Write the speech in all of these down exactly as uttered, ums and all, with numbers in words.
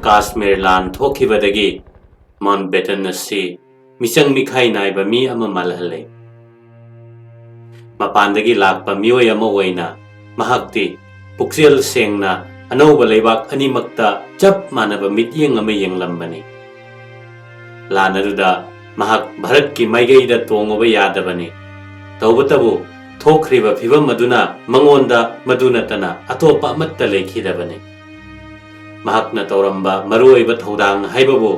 ꯀꯥꯁꯃꯤꯔ ꯂꯥꯟ ꯊꯣꯛꯈꯤꯕꯗꯒꯤ ꯃꯥꯎꯟꯠꯕꯦꯇꯟ ꯑꯁꯤ ꯃꯤꯆꯪ ꯃꯤꯈꯥꯏ ꯅꯥꯏꯕ ꯃꯤ ꯑꯃ ꯃꯥꯜꯍꯜꯂꯦ꯫ ꯃꯄꯥꯟꯗꯒꯤ ꯂꯥꯛꯄ ꯃꯤꯑꯣꯏ ꯑꯃ ꯑꯣꯏꯅ ꯃꯍꯥꯛꯇꯤ ꯄꯨꯛꯆꯦꯜ ꯁꯦꯡꯅ ꯑꯅꯧꯕ ꯂꯩꯕꯥꯛ ꯑꯅꯤꯃꯛꯇ ꯆꯞ ꯃꯥꯟꯅꯕ ꯃꯤꯠꯌꯦꯡ ꯑꯃ ꯌꯦꯡꯂꯝꯕꯅꯤ꯫ ꯂꯥꯟ ꯑꯗꯨꯗ ꯃꯍꯥꯛ ꯚꯥꯔꯠꯀꯤ ꯃꯥꯏꯀꯩꯗ ꯇꯣꯡꯉꯨꯕ ꯌꯥꯗꯕꯅꯤ꯫ ꯇꯧꯕꯇꯕꯨ, ꯊꯣꯛꯈ꯭ꯔꯤꯕ ꯐꯤꯚꯝ ꯑꯗꯨꯅ ꯃꯉꯣꯟꯗ ꯃꯗꯨ ꯅꯠꯇꯅ ꯑꯇꯣꯞꯄ ꯑꯃꯠꯇ ꯂꯩꯈꯤꯗꯕꯅꯤ꯫ ꯃꯍꯥꯛꯅ ꯇꯧꯔꯝꯕ ꯃꯔꯨꯑꯣꯏꯕ ꯊꯧꯗꯥꯡ ꯍꯥꯏꯕꯕꯨ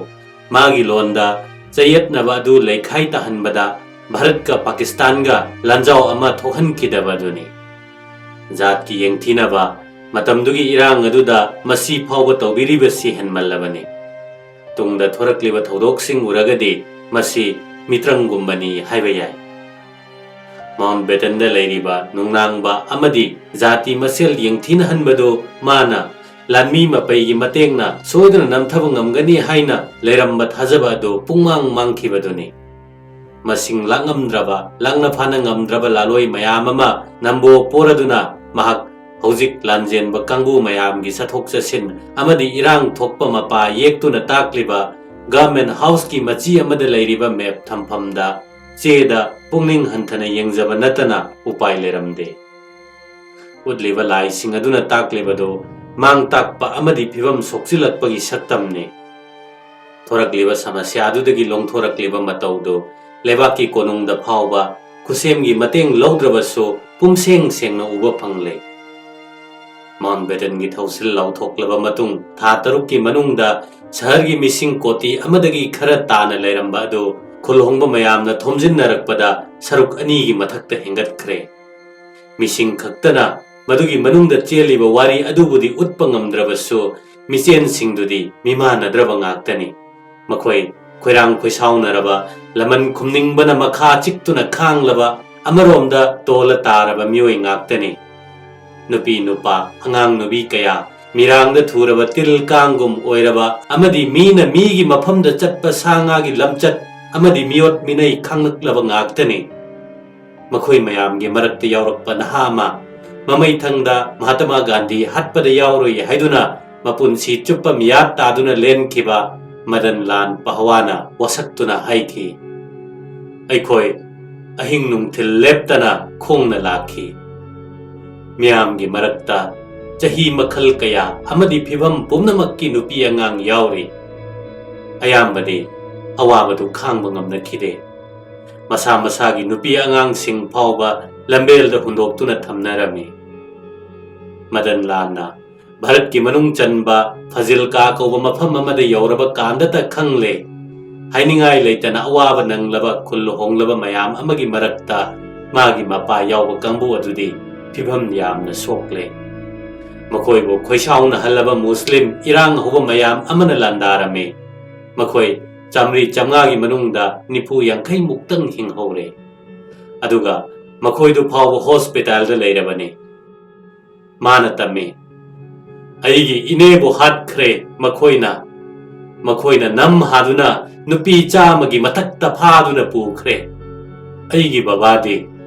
ꯃꯥꯒꯤ ꯂꯣꯟꯗ ꯆꯌꯦꯠꯅꯕ ꯑꯗꯨ ꯂꯩꯈꯥꯏ ꯇꯥꯍꯟꯕꯗ ꯚꯥꯔꯠꯀ ꯄꯥꯀꯤꯁꯇꯥꯟꯒ ꯂꯥꯟꯖꯥꯎ ꯑꯃ ꯊꯣꯛꯍꯟꯈꯤꯗꯕ ꯑꯗꯨꯅꯤ꯫ ꯖꯥꯠꯀꯤ ꯌꯦꯡꯊꯤꯅꯕ ꯃꯇꯝꯗꯨꯒꯤ ꯏꯔꯥꯡ ꯑꯗꯨꯗ ꯃꯁꯤ ꯐꯥꯎꯕ ꯇꯧꯕꯤꯔꯤꯕꯁꯤ ꯍꯦꯟꯃꯜꯂꯕꯅꯤ꯫ ꯇꯨꯡꯗ ꯊꯣꯔꯛꯂꯤꯕ ꯊꯧꯗꯣꯛꯁꯤꯡ ꯎꯔꯒꯗꯤ ꯃꯁꯤ ꯃꯤꯇ꯭ꯔꯪꯒꯨꯝꯕꯅꯤ ꯍꯥꯏꯕ ꯌꯥꯏ꯫ ꯃꯥꯎꯟꯠꯕꯦꯇꯟꯗ ꯂꯩꯔꯤꯕ ꯅꯨꯡꯅꯥꯡꯕ ꯑꯃꯗꯤ ꯖꯥꯇꯤ ꯃꯁꯦꯜ ꯌꯦꯡꯊꯤꯅꯍꯟꯕꯗꯨ ꯃꯥꯅ ꯂꯥꯟꯃꯤ ꯃꯄꯩꯒꯤ ꯃꯇꯦꯡꯅ ꯁꯣꯏꯗꯅ ꯅꯝꯊꯕ ꯉꯝꯒꯅꯤ ꯍꯥꯏꯅ ꯂꯩꯔꯝꯕ ꯊꯥꯖꯕ ꯑꯗꯨ ꯄꯨꯡꯃꯥꯡ ꯃꯥꯡꯈꯤꯕꯗꯨꯅꯤ꯫ ꯃꯁꯤꯡ ꯂꯥꯛꯉꯝꯗ꯭ꯔꯕ, ꯂꯥꯛꯅ ꯐꯥꯅ ꯉꯝꯗ꯭ꯔꯕ ꯂꯥꯂꯣꯏ ꯃꯌꯥꯝ ꯑꯃ ꯅꯝꯕꯣ ꯄꯣꯔꯗꯨꯅ ꯃꯍꯥꯛ ꯍꯧꯖꯤꯛ ꯂꯥꯟꯖꯦꯟꯕ ꯀꯥꯡꯕꯨ ꯃꯌꯥꯝꯒꯤ ꯆꯠꯊꯣꯛ ꯆꯠꯁꯤꯟ ꯑꯃꯗꯤ ꯏꯔꯥꯡ ꯊꯣꯛꯄ ꯃꯄꯥ ꯌꯦꯛꯇꯨꯅ ꯇꯥꯛꯂꯤꯕ ꯒꯚꯔꯟꯃꯦꯟꯠ ꯍꯥꯎꯁꯀꯤ ꯃꯆꯤ ꯑꯃꯗ ꯂꯩꯔꯤꯕ ꯃꯦꯞ ꯊꯝꯐꯝꯗ ꯆꯦꯗ ꯄꯨꯛꯅꯤꯡ ꯍꯟꯊꯅ ꯌꯦꯡꯖꯕ ꯅꯠꯇꯅ ꯎꯄꯥꯏ ꯂꯩꯔꯝꯗꯦ꯫ ꯎꯠꯂꯤꯕ ꯂꯥꯏꯁꯤꯡ ꯑꯗꯨꯅ ꯇꯥꯛꯂꯤꯕꯗꯨ ꯃꯥꯡ ꯇꯥꯛꯄ ꯑꯃꯗꯤ ꯐꯤꯚꯝ ꯁꯣꯛꯆꯤꯜꯂꯛꯄꯒꯤ ꯁꯛꯇꯝꯅꯤ꯫ ꯊꯣꯔꯛꯂꯤꯕ ꯁꯃꯁ꯭ꯌꯥ ꯑꯗꯨꯗꯒꯤ ꯂꯣꯡꯊꯣꯔꯛꯂꯤꯕ ꯃꯇꯧꯗꯨ ꯂꯩꯕꯥꯛꯀꯤ ꯀꯣꯅꯨꯡꯗ ꯐꯥꯎꯕ ꯈꯨꯠꯁꯦꯝꯒꯤ ꯃꯇꯦꯡ ꯂꯧꯗ꯭ꯔꯕꯁꯨ ꯄꯨꯝꯁꯦꯡ ꯁꯦꯡꯅ ꯎꯕ ꯐꯪꯂꯦ꯫ ꯃꯥꯎꯟꯠꯕꯦꯇꯟꯒꯤ ꯊꯧꯁꯤꯜ ꯂꯥꯎꯊꯣꯛꯂꯕ ꯃꯇꯨꯡ ꯊꯥ ꯇꯔꯨꯛꯀꯤ ꯃꯅꯨꯡꯗ ꯁꯍꯔꯒꯤ ꯃꯤꯁꯤꯡ ꯀꯣꯇꯤ ꯑꯃꯗꯒꯤ ꯈꯔ ꯇꯥꯅ ꯂꯩꯔꯝꯕ ꯑꯗꯨ ꯈꯨꯜ ꯍꯣꯡꯕ ꯃꯌꯥꯝꯅ ꯊꯣꯝꯖꯤꯟꯅꯔꯛꯄꯗ ꯁꯔꯨꯛ ꯑꯅꯤꯒꯤ ꯃꯊꯛꯇ ꯍꯦꯟꯒꯠꯈ꯭ꯔꯦ꯫ ꯃꯤꯁꯤꯡ ꯈꯛꯇꯅ ꯃꯗꯨꯒꯤ ꯃꯅꯨꯡꯗ ꯆꯦꯜꯂꯤꯕ ꯋꯥꯔꯤ ꯑꯗꯨꯕꯨꯗꯤ ꯎꯠꯄ ꯉꯝꯗ꯭ꯔꯕꯁꯨ, ꯃꯤꯆꯦꯟꯁꯤꯡꯗꯨꯗꯤ ꯃꯤꯃꯥꯟꯅꯗ꯭ꯔꯕ ꯉꯥꯛꯇꯅꯤ꯫ ꯃꯈꯣꯏ ꯈꯣꯏꯔꯥꯡ ꯈꯣꯏꯁꯥꯎꯅꯔꯕ, ꯂꯃꯟ ꯈꯨꯝꯅꯤꯡꯕꯅ ꯃꯈꯥ ꯆꯤꯛꯇꯨꯅ ꯈꯥꯡꯂꯕ, ꯑꯃꯔꯣꯝꯗ ꯇꯣꯜꯂ ꯇꯥꯔꯕ ꯃꯤꯑꯣꯏ ꯉꯥꯛꯇꯅꯤ꯫ ꯅꯨꯄꯤ ꯅꯨꯄꯥ, ꯑꯉꯥꯡ ꯅꯨꯕꯤ ꯀꯌꯥ, ꯃꯤꯔꯥꯡꯗ ꯊꯨꯔꯕ ꯇꯤꯜ ꯀꯥꯡꯒꯨꯝ ꯑꯣꯏꯔꯕ ꯑꯃꯗꯤ ꯃꯤꯅ ꯃꯤꯒꯤ ꯃꯐꯝꯗ ꯆꯠꯄ ꯁꯥ ꯉꯥꯒꯤ ꯂꯝꯆꯠ ꯑꯃꯗꯤ ꯃꯤꯑꯣꯠ ꯃꯤꯅꯩ ꯈꯪꯂꯛꯂꯕ ꯉꯥꯛꯇꯅꯤ꯫ ꯃꯈꯣꯏ ꯃꯌꯥꯝꯒꯤ ꯃꯔꯛꯇ ꯌꯥꯎꯔꯛꯄ ꯅꯍꯥ ꯑꯃ, ꯃꯃꯩꯊꯪꯗ ꯃꯍꯥꯇꯃꯥ ꯒꯥꯟꯙꯤ ꯍꯥꯠꯄꯗ ꯌꯥꯎꯔꯨꯏ ꯍꯥꯏꯗꯨꯅ ꯃꯄꯨꯟꯁꯤ ꯆꯨꯞꯄ ꯃꯤꯌꯥꯠ ꯇꯥꯗꯨꯅ ꯂꯦꯟꯈꯤꯕ ꯃꯗꯟ ꯂꯥꯟ ꯄꯍꯋꯥꯅ ꯋꯥꯁꯛꯇꯨꯅ ꯍꯥꯏꯈꯤ, "ꯑꯩꯈꯣꯏ ꯑꯍꯤꯡ ꯅꯨꯡꯊꯤꯜ ꯂꯦꯞꯇꯅ ꯈꯣꯡꯅ ꯂꯥꯛꯈꯤ꯫ ꯃꯤꯌꯥꯝꯒꯤ ꯃꯔꯛꯇ ꯆꯍꯤ ꯃꯈꯜ ꯀꯌꯥ ꯑꯃꯗꯤ ꯐꯤꯚꯝ ꯄꯨꯝꯅꯃꯛꯀꯤ ꯅꯨꯄꯤ ꯑꯉꯥꯡ ꯌꯥꯎꯔꯤ꯫ ꯑꯌꯥꯝꯕꯗꯤ ꯑꯋꯥꯕꯗꯨ ꯈꯥꯡꯕ ꯉꯝꯅꯈꯤꯗꯦ꯫ ꯃꯁꯥ ꯃꯁꯥꯒꯤ ꯅꯨꯄꯤ ꯑꯉꯥꯡꯁꯤꯡ ꯐꯥꯎꯕ ꯂꯝꯕꯦꯜꯗ ꯍꯨꯟꯗꯣꯛꯇꯨꯅ ꯊꯝꯅꯔꯝꯃꯤ꯫" ꯃꯗꯟ ꯂꯥꯟꯅ ꯚꯥꯔꯠꯀꯤ ꯃꯅꯨꯡ ꯆꯟꯕ ꯐꯖꯤꯜꯀꯥ ꯀꯧꯕ ꯃꯐꯝ ꯑꯃꯗ ꯌꯧꯔꯕ ꯀꯥꯟꯗꯇ ꯈꯪꯂꯦ, ꯍꯥꯏꯅꯤꯡꯉꯥꯏ ꯂꯩꯇꯅ ꯑꯋꯥꯕ ꯅꯪꯂꯕ ꯈꯨꯜ ꯍꯣꯡꯂꯕ ꯃꯌꯥꯝ ꯑꯃꯒꯤ ꯃꯔꯛꯇ ꯃꯥꯒꯤ ꯃꯄꯥ ꯌꯥꯎꯕ ꯀꯥꯡꯕꯨ ꯑꯗꯨꯗꯤ ꯐꯤꯚꯝ ꯌꯥꯝꯅ ꯁꯣꯛꯂꯦ꯫ ꯃꯈꯣꯏꯕꯨ ꯈꯣꯏꯁꯥꯎꯅꯍꯜꯂꯕ ꯃꯨꯁꯂꯤꯝ ꯏꯔꯥꯡ ꯍꯧꯕ ꯃꯌꯥꯝ ꯑꯃꯅ ꯂꯥꯟꯗꯥꯔꯝꯃꯤ꯫ ꯃꯈꯣꯏ ꯆꯥꯃꯔꯤ ꯆꯥꯃꯉꯥꯒꯤ ꯃꯅꯨꯡꯗ ꯅꯤꯐꯨ ꯌꯥꯡꯈꯩ ꯃꯨꯛꯇꯪ ꯍꯤꯡꯍꯧꯔꯦ꯫ ꯑꯗꯨꯒ ꯃꯈꯣꯏꯗꯨ ꯐꯥꯎꯕ ꯍꯣꯁꯄꯤꯇꯥꯜꯗ ꯂꯩꯔꯕꯅꯤ꯫ ꯃꯥꯅ ꯇꯝꯃꯤ, "ꯑꯩꯒꯤ ꯏꯅꯦꯕꯨ ꯍꯥꯠꯈ꯭ꯔꯦ ꯃꯈꯣꯏꯅ꯫ ꯃꯈꯣꯏꯅ ꯅꯝ ꯍꯥꯗꯨꯅ ꯅꯨꯄꯤ ꯆꯥꯝꯃꯒꯤ ꯃꯊꯛꯇ ꯐꯥꯗꯨꯅ ꯄꯨꯈ꯭ꯔꯦ꯫ ꯑꯩꯒꯤ ꯕꯕꯥꯗꯤ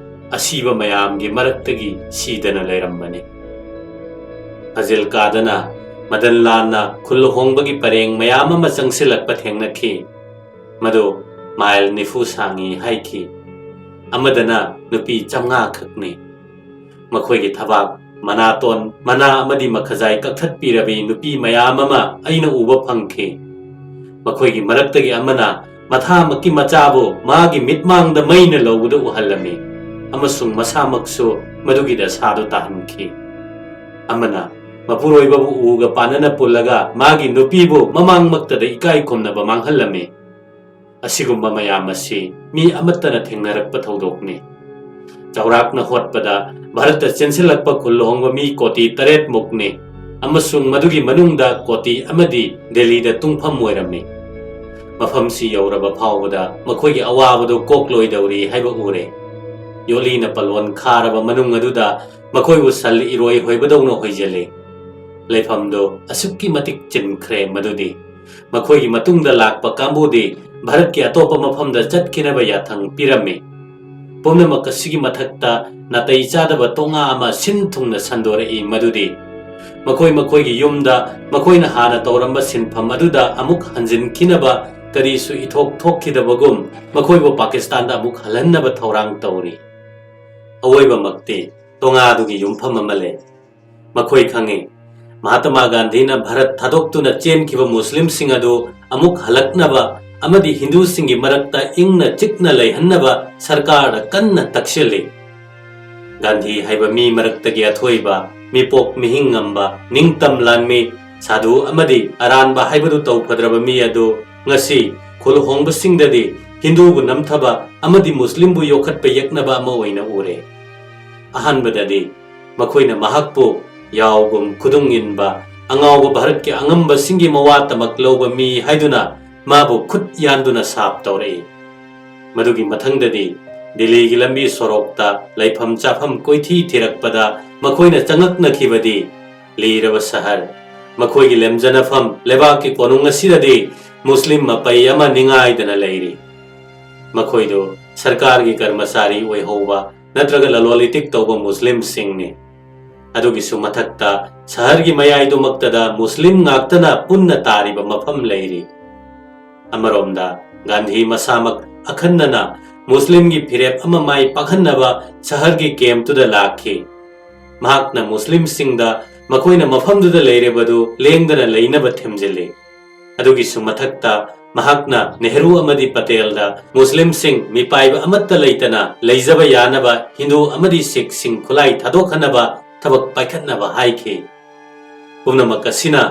ꯑꯁꯤꯕ ꯃꯌꯥꯝꯒꯤ ꯃꯔꯛꯇꯒꯤ ꯁꯤꯗꯅ ꯂꯩꯔꯝꯕꯅꯤ꯫" ꯐꯖꯤꯜ ꯀꯥꯗꯅ ꯃꯗꯟ ꯂꯥꯟꯅ ꯈꯨꯜ ꯍꯣꯡꯕꯒꯤ ꯄꯔꯦꯡ ꯃꯌꯥꯝ ꯑꯃ ꯆꯪꯁꯤꯜꯂꯛꯄ ꯊꯦꯡꯅꯈꯤ꯫ ꯃꯗꯨ ꯃꯥꯏꯜ ꯅꯤꯐꯨ ꯁꯥꯡꯉꯤ ꯍꯥꯏꯈꯤ꯫ ꯑꯃꯗꯅ ꯅꯨꯄꯤ ꯆꯥꯝꯃꯉꯥ ꯈꯛꯅꯤ꯫ ꯃꯈꯣꯏꯒꯤ ꯊꯕꯥꯛ, ꯃꯅꯥꯇꯣꯟ, ꯃꯅꯥ ꯑꯃꯗꯤ ꯃꯈꯖꯥꯏ ꯀꯛꯊꯠꯄꯤꯔꯕꯤ ꯅꯨꯄꯤ ꯃꯌꯥꯝ ꯑꯃ ꯑꯩꯅ ꯎꯕ ꯐꯪꯈꯤ꯫ ꯃꯈꯣꯏꯒꯤ ꯃꯔꯛꯇꯒꯤ ꯑꯃꯅ ꯃꯊꯥꯃꯛꯀꯤ ꯃꯆꯥꯕꯨ ꯃꯥꯒꯤ ꯃꯤꯠꯃꯥꯡꯗ ꯃꯩꯅ ꯂꯧꯕꯗ ꯎꯍꯜꯂꯝꯃꯤ ꯑꯃꯁꯨꯡ ꯃꯁꯥꯃꯛꯁꯨ ꯃꯗꯨꯒꯤ ꯗꯁꯥꯗꯨ ꯇꯥꯍꯟꯈꯤ꯫ ꯑꯃꯅ ꯃꯄꯨꯔꯣꯏꯕꯕꯨ ꯎꯒ ꯄꯥꯟꯅꯅ ꯄꯨꯜꯂꯒ ꯃꯥꯒꯤ ꯅꯨꯄꯤꯕꯨ ꯃꯃꯥꯡꯃꯛꯇꯗ ꯏꯀꯥꯏ ꯈꯨꯝꯅꯕ ꯃꯥꯡꯍꯜꯂꯝꯃꯤ꯫ ꯑꯁꯤꯒꯨꯝꯕ ꯃꯌꯥꯝ ꯑꯁꯤ ꯃꯤ ꯑꯃꯠꯇꯅ ꯊꯦꯡꯅꯔꯛꯄ ꯊꯧꯗꯣꯛꯅꯤ꯫ ꯆꯥꯎꯔꯥꯛꯅ ꯍꯣꯠꯄꯗ ꯚꯥꯔꯠꯇ ꯆꯦꯟꯁꯤꯜꯂꯛꯄ ꯈꯨꯜ ꯂꯨꯍꯣꯡꯕ ꯃꯤ ꯀꯣꯇꯤ ꯇꯔꯦꯠ ꯃꯨꯛꯅꯤ, ꯑꯃꯁꯨꯡ ꯃꯗꯨꯒꯤ ꯃꯅꯨꯡꯗ ꯀꯣꯇꯤ ꯑꯃꯗꯤ ꯗꯦꯜꯂꯤꯗ ꯇꯨꯡꯐꯝ ꯑꯣꯏꯔꯝꯃꯤ꯫ ꯃꯐꯝꯁꯤ ꯌꯧꯔꯕ ꯐꯥꯎꯕꯗ ꯃꯈꯣꯏꯒꯤ ꯑꯋꯥꯕꯗꯨ ꯀꯣꯛꯂꯣꯏꯗꯧꯔꯤ ꯍꯥꯏꯕ ꯎꯔꯦ꯫ ꯌꯣꯠꯂꯤꯅ ꯄꯥꯂꯣꯟ ꯈꯥꯔꯕ ꯃꯅꯨꯡ ꯑꯗꯨꯗ ꯃꯈꯣꯏꯕꯨ ꯁꯟ ꯏꯔꯣꯏ ꯍꯣꯏꯕꯗꯧꯅ ꯍꯣꯏꯖꯤꯜꯂꯤ꯫ ꯂꯩꯐꯝꯗꯨ ꯑꯁꯨꯛꯀꯤ ꯃꯇꯤꯛ ꯆꯤꯟꯈ꯭ꯔꯦ ꯃꯗꯨꯗꯤ ꯃꯈꯣꯏꯒꯤ ꯃꯇꯨꯡꯗ ꯂꯥꯛꯄ ꯀꯥꯡꯕꯨꯗꯤ ꯚꯥꯔꯠꯀꯤ ꯑꯇꯣꯞꯄ ꯃꯐꯝꯗ ꯆꯠꯈꯤꯅꯕ ꯌꯥꯊꯪ ꯄꯤꯔꯝꯃꯤ꯫ ꯄꯨꯝꯅꯃꯛ ꯑꯁꯤꯒꯤ ꯃꯊꯛꯇ ꯅꯥꯇꯩ ꯆꯥꯗꯕ ꯇꯣꯉꯥ ꯑꯃ ꯁꯤꯟ ꯊꯨꯡꯅ ꯁꯟꯗꯣꯔꯛꯏ, ꯃꯗꯨꯗꯤ ꯃꯈꯣꯏ ꯃꯈꯣꯏꯒꯤ ꯌꯨꯝꯗ ꯃꯈꯣꯏꯅ ꯍꯥꯟꯅ ꯇꯧꯔꯝꯕ ꯁꯤꯟꯐꯝ ꯑꯗꯨꯗ ꯑꯃꯨꯛ ꯍꯟꯖꯤꯟꯈꯤꯅꯕ ꯀꯔꯤꯁꯨ ꯏꯊꯣꯛ ꯊꯣꯛꯈꯤꯗꯕꯒꯨꯝ ꯃꯈꯣꯏꯕꯨ ꯄꯥꯀꯤꯁꯇꯥꯟꯗ ꯑꯃꯨꯛ ꯍꯜꯍꯟꯅꯕ ꯊꯧꯔꯥꯡ ꯇꯧꯔꯤ꯫ ꯑꯋꯣꯏꯕꯃꯛꯇꯤ ꯇꯣꯉꯥꯗꯨꯒꯤ ꯌꯨꯝꯐꯝ ꯑꯃ ꯂꯩ꯫ ꯃꯈꯣꯏ ꯈꯪꯏ, ꯃꯍꯥꯇꯃꯥ ꯒꯥꯟꯙꯤꯅ ꯚꯥꯔꯠ ꯊꯥꯗꯣꯛꯇꯨꯅ ꯆꯦꯟꯈꯤꯕ ꯃꯨꯁꯂꯤꯝꯁꯤꯡ ꯑꯗꯨ ꯑꯃꯨꯛ ꯍꯜꯂꯛꯅꯕ ꯑꯃꯗꯤ ꯍꯤꯟꯗꯨꯁꯤꯡꯒꯤ ꯃꯔꯛꯇ ꯏꯪꯅ ꯆꯤꯛꯅ ꯂꯩꯍꯟꯅꯕ ꯁꯔꯀꯥꯔꯗ ꯀꯟꯅ ꯇꯛꯁꯤꯜꯂꯤ꯫ ꯒꯥꯟꯙꯤ ꯍꯥꯏꯕ ꯃꯤ ꯃꯔꯛꯇꯒꯤ ꯑꯊꯣꯏꯕ, ꯃꯤꯄꯣꯛ ꯃꯤꯍꯤꯡ ꯉꯝꯕ, ꯅꯤꯡꯇꯝ ꯂꯥꯟꯃꯤ, ꯁꯥꯙꯨ ꯑꯃꯗꯤ ꯑꯔꯥꯟꯕ ꯍꯥꯏꯕꯗꯨ ꯇꯧꯐꯗ꯭ꯔꯕ ꯃꯤ ꯑꯗꯨ ꯉꯁꯤ ꯈꯨꯜ ꯍꯣꯡꯕꯁꯤꯡꯗꯗꯤ ꯍꯤꯟꯗꯨꯕꯨ ꯅꯝꯊꯕ ꯑꯃꯗꯤ ꯃꯨꯁꯂꯤꯝꯕꯨ ꯌꯣꯛꯈꯠꯄ ꯌꯦꯛꯅꯕ ꯑꯃ ꯑꯣꯏꯅ ꯎꯔꯦ꯫ ꯑꯍꯥꯟꯕꯗꯗꯤ ꯃꯈꯣꯏꯅ ꯃꯍꯥꯛꯄꯨ ꯌꯥꯎꯒꯨꯝ ꯈꯨꯗꯨꯡ ꯏꯟꯕ, ꯑꯉꯥꯎꯕ ꯚꯥꯔꯠꯀꯤ ꯑꯉꯝꯕꯁꯤꯡꯒꯤ ꯃꯋꯥ ꯇꯃꯛ ꯂꯧꯕ ꯃꯤ ꯍꯥꯏꯗꯨꯅ ꯃꯥꯕꯨ ꯈꯨꯠ ꯌꯥꯟꯗꯨꯅ ꯁꯥꯞ ꯇꯧꯔꯛꯏ꯫ ꯃꯗꯨꯒꯤ ꯃꯊꯪꯗꯗꯤ ꯗꯤꯜꯂꯤꯒꯤ ꯂꯝꯕꯤ ꯁꯣꯔꯣꯛꯇ ꯂꯩꯐꯝ ꯆꯥꯐꯝ ꯀꯣꯏꯊꯤ ꯊꯤꯔꯛꯄꯗ ꯃꯈꯣꯏꯅ ꯆꯉꯛꯅꯈꯤꯕꯗꯤ ꯂꯤꯔꯕ ꯁꯍꯔ, ꯃꯈꯣꯏꯒꯤ ꯂꯦꯝꯖꯅꯐꯝ ꯂꯩꯕꯥꯛꯀꯤ ꯀꯣꯅꯨꯡ ꯑꯁꯤꯗꯗꯤ ꯃꯨꯁꯂꯤꯝ ꯃꯄꯩ ꯑꯃ ꯅꯤꯡꯉꯥꯏꯗꯅ ꯂꯩꯔꯤ꯫ ꯃꯈꯣꯏꯗꯨ ꯁꯔꯀꯥꯔꯒꯤ ꯀꯔꯃꯆꯥꯔꯤ ꯑꯣꯏꯍꯧꯕ ꯅꯠꯇ꯭ꯔꯒ ꯂꯂꯣꯟ ꯏꯇꯤꯛ ꯇꯧꯕ ꯃꯨꯁꯂꯤꯝꯁꯤꯡꯅꯤ꯫ ꯑꯗꯨꯒꯤꯁꯨ ꯃꯊꯛꯇ ꯁꯍꯔꯒꯤ ꯃꯌꯥꯏꯗꯨꯃꯛꯇꯗ ꯃꯨꯁꯂꯤꯝ ꯉꯥꯛꯇꯅ ꯄꯨꯟꯅ ꯇꯥꯔꯤꯕ ꯃꯐꯝ ꯂꯩꯔꯤ꯫ ꯑꯃꯔꯣꯝꯗ ꯒꯥꯟꯙꯤ ꯃꯁꯥꯃꯛ ꯑꯈꯟꯅꯅ ꯃꯨꯁꯂꯤꯝꯒꯤ ꯐꯤꯔꯦꯞ ꯑꯃ ꯃꯥꯏ ꯄꯥꯛꯍꯟꯅꯕ ꯁꯍꯔꯒꯤ ꯀꯦꯝꯞꯇꯨꯗ ꯂꯥꯛꯈꯤ꯫ ꯃꯍꯥꯛꯅ ꯃꯨꯁꯂꯤꯝꯁꯤꯡꯗ ꯃꯈꯣꯏꯅ ꯃꯐꯝꯗꯨꯗ ꯂꯩꯔꯤꯕꯗꯨ ꯂꯦꯡꯗꯅ ꯂꯩꯅꯕ ꯊꯦꯝꯖꯤꯜꯂꯤ꯫ ꯑꯗꯨꯒꯤꯁꯨ ꯃꯊꯛꯇ ꯃꯍꯥꯛꯅ ꯅꯦꯍꯔꯨ ꯑꯃꯗꯤ ꯄꯇꯦꯜꯗ ꯃꯨꯁꯂꯤꯝꯁꯤꯡ ꯃꯤꯄꯥꯏꯕ ꯑꯃꯠꯇ ꯂꯩꯇꯅ ꯂꯩꯖꯕ ꯌꯥꯅꯕ ꯍꯤꯟꯗꯨ ꯑꯃꯗꯤ ꯁꯤꯈꯁꯤꯡ ꯈꯨꯠꯂꯥꯏ ꯊꯥꯗꯣꯛꯍꯟꯅꯕ ꯊꯕꯛ ꯄꯥꯏꯈꯠꯅꯕ ꯍꯥꯏꯈꯤ꯫ ꯄꯨꯝꯅꯃꯛ ꯑꯁꯤꯅ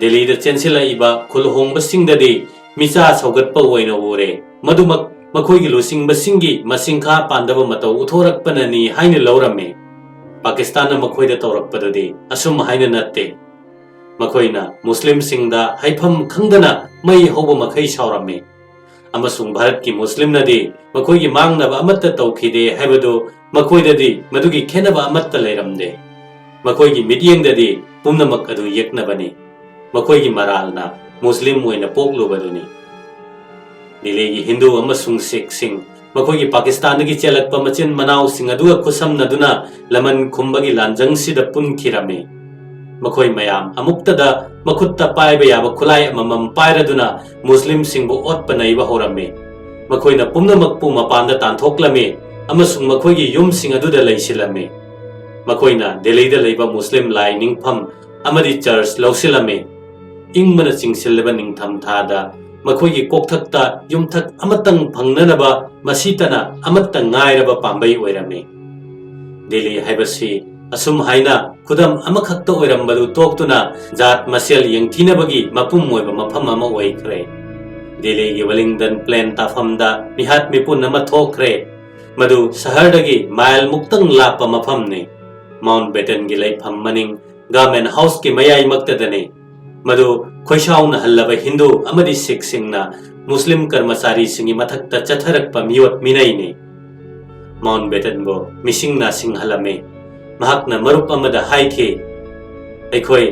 ꯗꯤꯜꯂꯤꯗ ꯆꯦꯟꯁꯤꯜꯂꯛꯏꯕ ꯈꯨꯜ ꯍꯣꯡꯕꯁꯤꯡꯗꯗꯤ ꯃꯤꯆꯥ ꯁꯧꯒꯠꯄ ꯑꯣꯏꯅ ꯎꯔꯦ꯫ ꯃꯗꯨꯃꯛ ꯃꯈꯣꯏꯒꯤ ꯂꯨꯆꯤꯡꯕꯁꯤꯡꯒꯤ ꯃꯁꯤꯡꯈꯥ ꯄꯥꯟꯗꯕ ꯃꯇꯧ ꯎꯠꯊꯣꯔꯛꯄꯅꯅꯤ ꯍꯥꯏꯅ ꯂꯧꯔꯝꯃꯤ꯫ ꯄꯥꯀꯤꯁꯇꯥꯟꯅ ꯃꯈꯣꯏꯗ ꯇꯧꯔꯛꯄꯗꯨꯗꯤ ꯑꯁꯨꯝ ꯍꯥꯏꯅ ꯅꯠꯇꯦ꯫ ꯃꯈꯣꯏꯅ ꯃꯨꯁꯂꯤꯝꯁꯤꯡꯗ ꯍꯥꯏꯐꯝ ꯈꯪꯗꯅ ꯃꯩ ꯍꯧꯕ ꯃꯈꯩ ꯁꯥꯎꯔꯝꯃꯤ꯫ ꯑꯃꯁꯨꯡ ꯚꯥꯔꯠꯀꯤ ꯃꯨꯁꯂꯤꯝꯅꯗꯤ ꯃꯈꯣꯏꯒꯤ ꯃꯥꯡꯅꯕ ꯑꯃꯠꯇ ꯇꯧꯈꯤꯗꯦ ꯍꯥꯏꯕꯗꯨ ꯃꯈꯣꯏꯗꯗꯤ ꯃꯗꯨꯒꯤ ꯈꯦꯠꯅꯕ ꯑꯃꯠꯇ ꯂꯩꯔꯝꯗꯦ꯫ ꯃꯈꯣꯏꯒꯤ ꯃꯤꯠꯌꯦꯡꯗꯗꯤ ꯄꯨꯝꯅꯃꯛ ꯑꯗꯨ ꯌꯦꯛꯅꯕꯅꯤ꯫ ꯃꯈꯣꯏꯒꯤ ꯃꯔꯥꯜꯅ ꯃꯨꯁꯂꯤꯝ ꯑꯣꯏꯅ ꯄꯣꯛꯂꯨꯕꯗꯨꯅꯤ꯫ ꯗꯤꯜꯂꯤꯒꯤ ꯍꯤꯟꯗꯨ ꯑꯃꯁꯨꯡ ꯁꯤꯈꯁꯤꯡ ꯃꯈꯣꯏꯒꯤ ꯄꯥꯀꯤꯁꯇꯥꯟꯗꯒꯤ ꯆꯦꯜꯂꯛꯄ ꯃꯆꯤꯟ ꯃꯅꯥꯎꯁꯤꯡ ꯑꯗꯨꯒ ꯈꯨꯠꯁꯝꯅꯗꯨꯅ ꯂꯃꯟ ꯈꯨꯝꯕꯒꯤ ꯂꯥꯟꯖꯪꯁꯤꯗ ꯄꯨꯟꯈꯤꯔꯝꯃꯤ꯫ ꯃꯈꯣꯏ ꯃꯌꯥꯝ ꯑꯃꯨꯛꯇꯗ ꯃꯈꯨꯠꯇ ꯄꯥꯏꯕ ꯌꯥꯕ ꯈꯨꯠꯂꯥꯏ ꯑꯃꯃꯝ ꯄꯥꯏꯔꯗꯨꯅ ꯃꯨꯁꯂꯤꯝꯁꯤꯡꯕꯨ ꯑꯣꯠꯄ ꯅꯩꯕ ꯍꯧꯔꯝꯃꯤ꯫ ꯃꯈꯣꯏꯅ ꯄꯨꯝꯅꯃꯛꯄꯨ ꯃꯄꯥꯟꯗ ꯇꯥꯟꯊꯣꯛꯂꯝꯃꯤ ꯑꯃꯁꯨꯡ ꯃꯈꯣꯏꯒꯤ ꯌꯨꯝꯁꯤꯡ ꯑꯗꯨꯗ ꯂꯩꯁꯤꯜꯂꯝꯃꯤ꯫ ꯃꯈꯣꯏꯅ ꯗꯦꯜꯂꯤꯗ ꯂꯩꯕ ꯃꯨꯁꯂꯤꯝ ꯂꯥꯏ ꯅꯤꯡꯐꯝ ꯑꯃꯗꯤ ꯆꯔꯆ ꯂꯧꯁꯤꯜꯂꯝꯃꯤ꯫ ꯏꯪꯕꯅ ꯆꯤꯡꯁꯤꯜꯂꯕ ꯅꯤꯡꯊꯝ ꯊꯥꯗ ꯃꯈꯣꯏꯒꯤ ꯀꯣꯛꯊꯛꯇ ꯌꯨꯝꯊꯛ ꯑꯃꯇꯪ ꯐꯪꯅꯅꯕ ꯃꯁꯤꯇꯅ ꯑꯃꯠꯇ ꯉꯥꯏꯔꯕ ꯄꯥꯝꯕꯩ ꯑꯣꯏꯔꯝꯃꯤ꯫ ꯗꯦꯜꯂꯤ ꯍꯥꯏꯕꯁꯤ ꯑꯁꯨꯝ ꯍꯥꯏꯅ ꯈꯨꯗꯝ ꯑꯃꯈꯛꯇ ꯑꯣꯏꯔꯝꯕꯗꯨ ꯇꯣꯛꯇꯨꯅ ꯖꯥꯠ ꯃꯁꯦꯜ ꯌꯦꯡꯊꯤꯅꯕꯒꯤ ꯃꯄꯨꯝ ꯑꯣꯏꯕ ꯃꯐꯝ ꯑꯃ ꯑꯣꯏꯈ꯭ꯔꯦ꯫ ꯗꯦꯜꯂꯤꯒꯤ ꯋꯦꯂꯤꯡꯇꯟ ꯄ꯭ꯂꯦꯟ ꯇꯥꯐꯝꯗ ꯃꯤꯍꯥꯠ ꯃꯤꯄꯨꯟ ꯑꯃ ꯊꯣꯛꯈ꯭ꯔꯦ꯫ ꯃꯗꯨ ꯁꯍꯔꯗꯒꯤ ꯃꯥꯏꯜ ꯃꯨꯛꯇꯪ ꯂꯥꯞꯄ ꯃꯐꯝꯅꯤ꯫ ꯃꯥꯎꯟꯠ ꯕꯦꯇꯟꯒꯤ ꯂꯩꯐꯝ ꯃꯅꯤꯡ ꯒꯚꯔꯟꯃꯦꯟꯠ ꯍꯥꯎꯁꯀꯤ ꯃꯌꯥꯏꯃꯛꯇꯗꯅꯤ꯫ ꯃꯗꯨ ꯈꯣꯏꯁꯥꯎꯅꯍꯜꯂꯕ ꯍꯤꯟꯗꯨ ꯑꯃꯗꯤ ꯁꯤꯈꯁꯤꯡꯅ ꯃꯨꯁꯂꯤꯝ ꯀꯔꯃꯆꯥꯔꯤꯁꯤꯡꯒꯤ ꯃꯊꯛꯇ ꯆꯠꯊꯔꯛꯄ ꯃꯤꯑꯣꯠ ꯃꯤꯅꯩꯅꯤ꯫ ꯃꯥꯎꯟꯠ ꯕꯦꯇꯟꯕꯨ ꯃꯤꯁꯤꯡ ꯅꯥꯁꯤꯡꯍꯜꯂꯝꯃꯤ꯫ ꯃꯍꯥꯛꯅ ꯃꯔꯨꯞ ꯑꯃꯗ ꯍꯥꯏꯈꯤ, "ꯑꯩꯈꯣꯏ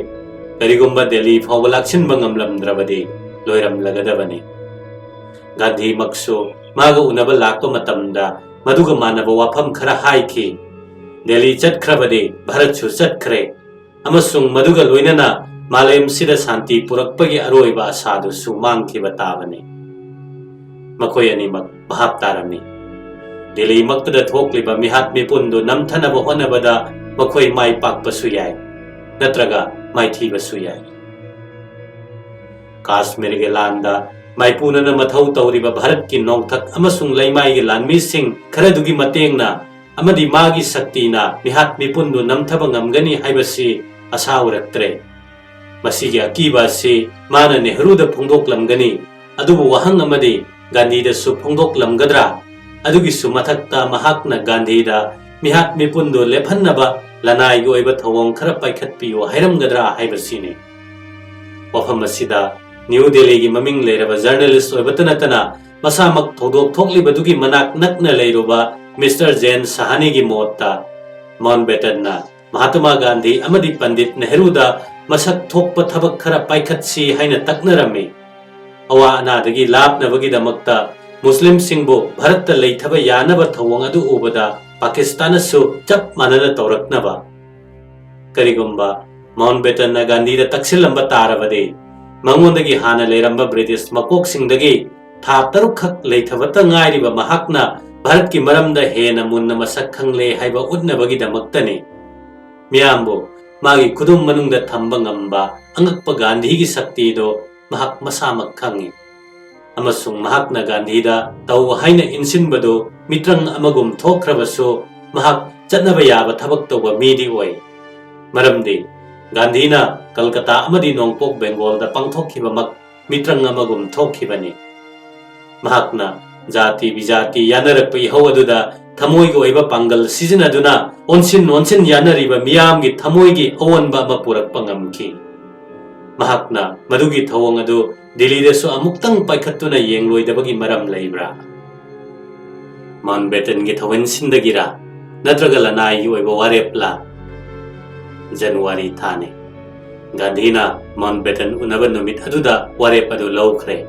ꯀꯔꯤꯒꯨꯝꯕ ꯗꯦꯜꯂꯤ ꯐꯥꯎꯕ ꯂꯥꯛꯁꯤꯟꯕ ꯉꯝꯂꯝꯗ꯭ꯔꯕꯗꯤ ꯂꯣꯏꯔꯝꯂꯒꯗꯕꯅꯤ"꯫ ꯒꯥꯟꯙꯤꯃꯛꯁꯨ ꯃꯥꯒ ꯎꯅꯕ ꯂꯥꯛꯄ ꯃꯇꯝꯗ ꯃꯗꯨꯒ ꯃꯥꯟꯅꯕ ꯋꯥꯐꯝ ꯈꯔ ꯍꯥꯏꯈꯤ꯫ ꯗꯦꯜꯂꯤ ꯆꯠꯈ꯭ꯔꯕꯗꯤ ꯚꯥꯔꯠꯁꯨ ꯆꯠꯈ꯭ꯔꯦ, ꯑꯃꯁꯨꯡ ꯃꯗꯨꯒ ꯂꯣꯏꯅꯅ ꯃꯥꯂꯦꯝꯁꯤꯗ ꯁꯥꯟꯇꯤ ꯄꯨꯔꯛꯄꯒꯤ ꯑꯔꯣꯏꯕ ꯑꯁꯥꯗꯨꯁꯨ ꯃꯥꯡꯈꯤꯕ ꯇꯥꯕꯅꯤ꯫ ꯃꯈꯣꯏ ꯑꯅꯤꯃꯛ ꯚꯥꯞ ꯇꯥꯔꯝꯃꯤ꯫ ꯗꯦꯜꯂꯤꯃꯛꯇꯗ ꯊꯣꯛꯂꯤꯕ ꯃꯤꯍꯥꯠ ꯃꯤꯄꯨꯟꯗꯨ ꯅꯝꯊꯅꯕ ꯍꯣꯠꯅꯕꯗ ꯃꯈꯣꯏ ꯃꯥꯏ ꯄꯥꯛꯄꯁꯨ ꯌꯥꯏ, ꯅꯠꯇ꯭ꯔꯒ ꯃꯥꯏꯊꯤꯕꯁꯨ ꯌꯥꯏ꯫ ꯀꯥꯁꯃꯤꯔꯒꯤ ꯂꯥꯟꯗ ꯃꯥꯏꯄꯨꯅꯅ ꯃꯊꯧ ꯇꯧꯔꯤꯕ ꯚꯥꯔꯠꯀꯤ ꯅꯣꯡꯊꯛ ꯑꯃꯁꯨꯡ ꯂꯩꯃꯥꯏꯒꯤ ꯂꯥꯟꯃꯤꯁꯤꯡ ꯈꯔꯗꯨꯒꯤ ꯃꯇꯦꯡꯅ ꯑꯃꯗꯤ ꯃꯥꯒꯤ ꯁꯛꯇꯤꯅ ꯃꯤꯍꯥꯠ ꯃꯤꯄꯨꯟꯗꯨ ꯅꯝꯊꯕ ꯉꯝꯒꯅꯤ ꯍꯥꯏꯕꯁꯤ ꯑꯁꯥ ꯑꯣꯏꯔꯛꯇ꯭ꯔꯦ꯫ ꯃꯁꯤꯒꯤ ꯑꯀꯤꯕ ꯑꯁꯤ ꯃꯥꯅ ꯅꯦꯍꯔꯨꯗ ꯐꯣꯡꯗꯣꯛꯂꯝꯒꯅꯤ, ꯑꯗꯨꯕꯨ ꯋꯥꯍꯪ ꯑꯃꯗꯤ ꯒꯥꯟꯙꯤꯗꯁꯨ ꯐꯣꯡꯗꯣꯛꯂꯝꯒꯗ꯭ꯔꯥ? ꯑꯗꯨꯒꯤꯁꯨ ꯃꯊꯛꯇ ꯃꯍꯥꯛꯅ ꯒꯥꯟꯙꯤꯗ ꯃꯤꯍꯥꯠ ꯃꯤꯄꯨꯟꯗꯨ ꯂꯦꯞꯍꯟꯅꯕ ꯂꯅꯥꯏꯒꯤ ꯑꯣꯏꯕ ꯊꯧꯑꯣꯡ ꯈꯔ ꯄꯥꯏꯈꯠꯄꯤꯌꯨ ꯍꯥꯏꯔꯝꯒꯗ꯭ꯔꯥ ꯍꯥꯏꯕꯁꯤꯅꯤ꯫ ꯋꯥꯐꯝ ꯑꯁꯤꯗ ꯅ꯭ꯌꯨ ꯗꯦꯜꯂꯤꯒꯤ ꯃꯃꯤꯡ ꯂꯩꯔꯕ ꯖꯔꯅꯦꯂꯤꯁ ꯑꯣꯏꯕꯇ ꯅꯠꯇꯅ ꯃꯁꯥꯃꯛ ꯊꯧꯗꯣꯛ ꯊꯣꯛꯂꯤꯕꯗꯨꯒꯤ ꯃꯅꯥꯛ ꯅꯛꯅ ꯂꯩꯔꯨꯕ ꯃꯤꯁꯇꯔ ꯖꯦꯟ ꯁꯍꯥꯅꯤꯒꯤ ꯃꯣꯠꯇ ꯃꯥꯎꯟꯠ ꯕꯦꯇꯟꯅ ꯃꯍꯥꯇꯃꯥ ꯒꯥꯟꯙꯤ ꯑꯃꯗꯤ ꯄꯟꯗꯤꯠ ꯅꯦꯍꯔꯨꯗ ꯃꯁꯛ ꯊꯣꯛꯄ ꯊꯕꯛ ꯈꯔ ꯄꯥꯏꯈꯠꯁꯤ ꯍꯥꯏꯅ ꯇꯛꯅꯔꯝꯃꯤ꯫ ꯑꯋꯥ ꯑꯅꯥꯗꯒꯤ ꯂꯥꯞꯅꯕꯒꯤꯗꯃꯛꯇ ꯃꯨꯁꯂꯤꯝꯁꯤꯡꯕꯨ ꯚꯥꯔꯠꯇ ꯂꯩꯊꯕ ꯌꯥꯅꯕ ꯊꯧꯑꯣꯡ ꯑꯗꯨ ꯎꯕꯗ ꯄꯥꯀꯤꯁꯇꯥꯟꯅꯁꯨ ꯆꯞ ꯃꯥꯟꯅꯅ ꯇꯧꯔꯛꯅꯕ꯫ ꯀꯔꯤꯒꯨꯝꯕ ꯃꯥꯎꯟꯠꯕꯦꯇꯟꯅ ꯒꯥꯟꯙꯤꯗ ꯇꯛꯁꯤꯜꯂꯝꯕ ꯇꯥꯔꯕꯗꯤ, ꯃꯉꯣꯟꯗꯒꯤ ꯍꯥꯟꯅ ꯂꯩꯔꯝꯕ ꯕ꯭ꯔꯤꯇꯤꯁ ꯃꯀꯣꯛꯁꯤꯡꯗꯒꯤ ꯊꯥ ꯇꯔꯨꯛꯈꯛ ꯂꯩꯊꯕꯇ ꯉꯥꯏꯔꯤꯕ ꯃꯍꯥꯛꯅ ꯚꯥꯔꯠꯀꯤ ꯃꯔꯝꯗ ꯍꯦꯟꯅ ꯃꯨꯟꯅ ꯃꯁꯛ ꯈꯪꯂꯦ ꯍꯥꯏꯕ ꯎꯠꯅꯕꯒꯤꯗꯃꯛꯇꯅꯤ꯫ ꯃꯤꯌꯥꯝꯕꯨ ꯃꯥꯒꯤ ꯈꯨꯗꯨꯝ ꯃꯅꯨꯡꯗ ꯊꯝꯕ ꯉꯝꯕ ꯑꯉꯛꯄ ꯒꯥꯟꯙꯤꯒꯤ ꯁꯛꯇꯤꯗꯣ ꯃꯍꯥꯛ ꯃꯁꯥꯃꯛ ꯈꯪꯏ꯫ ꯑꯃꯁꯨꯡ ꯃꯍꯥꯛꯅ ꯒꯥꯟꯙꯤꯗ ꯇꯧ ꯍꯥꯏꯅ ꯏꯟꯁꯤꯟꯕꯗꯨ ꯃꯤꯇ꯭ꯔꯪ ꯑꯃꯒꯨꯝ ꯊꯣꯛꯈ꯭ꯔꯕꯁꯨ, ꯃꯍꯥꯛ ꯆꯠꯅꯕ ꯌꯥꯕ ꯊꯕꯛ ꯇꯧꯕ ꯃꯤꯗꯤ ꯑꯣꯏ꯫ ꯃꯔꯝꯗꯤ ꯒꯥꯟꯙꯤꯅ ꯀꯜꯀꯇꯥ ꯑꯃꯗꯤ ꯅꯣꯡꯄꯣꯛ ꯕꯦꯡꯒꯣꯜꯗ ꯄꯥꯡꯊꯣꯛꯈꯤꯕꯃꯛ ꯃꯤꯇ꯭ꯔꯪ ꯑꯃꯒꯨꯝ ꯊꯣꯛꯈꯤꯕꯅꯤ꯫ ꯃꯍꯥꯛꯅ ꯖꯥꯇꯤ ꯕꯤꯖꯥꯇꯤ ꯌꯥꯅꯔꯛꯄ ꯏꯍꯧ ꯑꯗꯨꯗ ꯊꯃꯣꯏꯒꯤ ꯑꯣꯏꯕ ꯄꯥꯡꯒꯜ ꯁꯤꯖꯤꯟꯅꯗꯨꯅ ꯑꯣꯟꯁꯤꯟ ꯑꯣꯟꯁꯤꯟ ꯌꯥꯅꯔꯤꯕ ꯃꯤꯌꯥꯝꯒꯤ ꯊꯃꯣꯏꯒꯤ ꯑꯑꯣꯟꯕ ꯑꯃ ꯄꯨꯔꯛꯄ ꯉꯝꯈꯤ꯫ ꯃꯍꯥꯛꯅ ꯃꯗꯨꯒꯤ ꯊꯧꯑꯣꯡ ꯑꯗꯨ ꯗꯤꯜꯂꯤꯗꯁꯨ ꯑꯃꯨꯛꯇꯪ ꯄꯥꯏꯈꯠꯇꯨꯅ ꯌꯦꯡꯂꯣꯏꯗꯕꯒꯤ ꯃꯔꯝ ꯂꯩꯕ꯭ꯔꯥ? ꯃꯥꯎꯟꯠꯕꯦꯇꯟꯒꯤ ꯊꯧꯍꯤꯟꯁꯤꯟꯗꯒꯤꯔꯥ, ꯅꯠꯇ꯭ꯔꯒ ꯂꯅꯥꯏꯒꯤ ꯑꯣꯏꯕ ꯋꯥꯔꯦꯞꯂꯥ? ꯖꯅꯋꯥꯔꯤ ꯊꯥꯅꯤ꯫ ꯒꯥꯟꯙꯤꯅ ꯃꯥꯎꯟꯠꯕꯦꯇꯟ ꯎꯅꯕ ꯅꯨꯃꯤꯠ ꯑꯗꯨꯗ ꯋꯥꯔꯦꯞ ꯑꯗꯨ ꯂꯧꯈ꯭ꯔꯦ꯫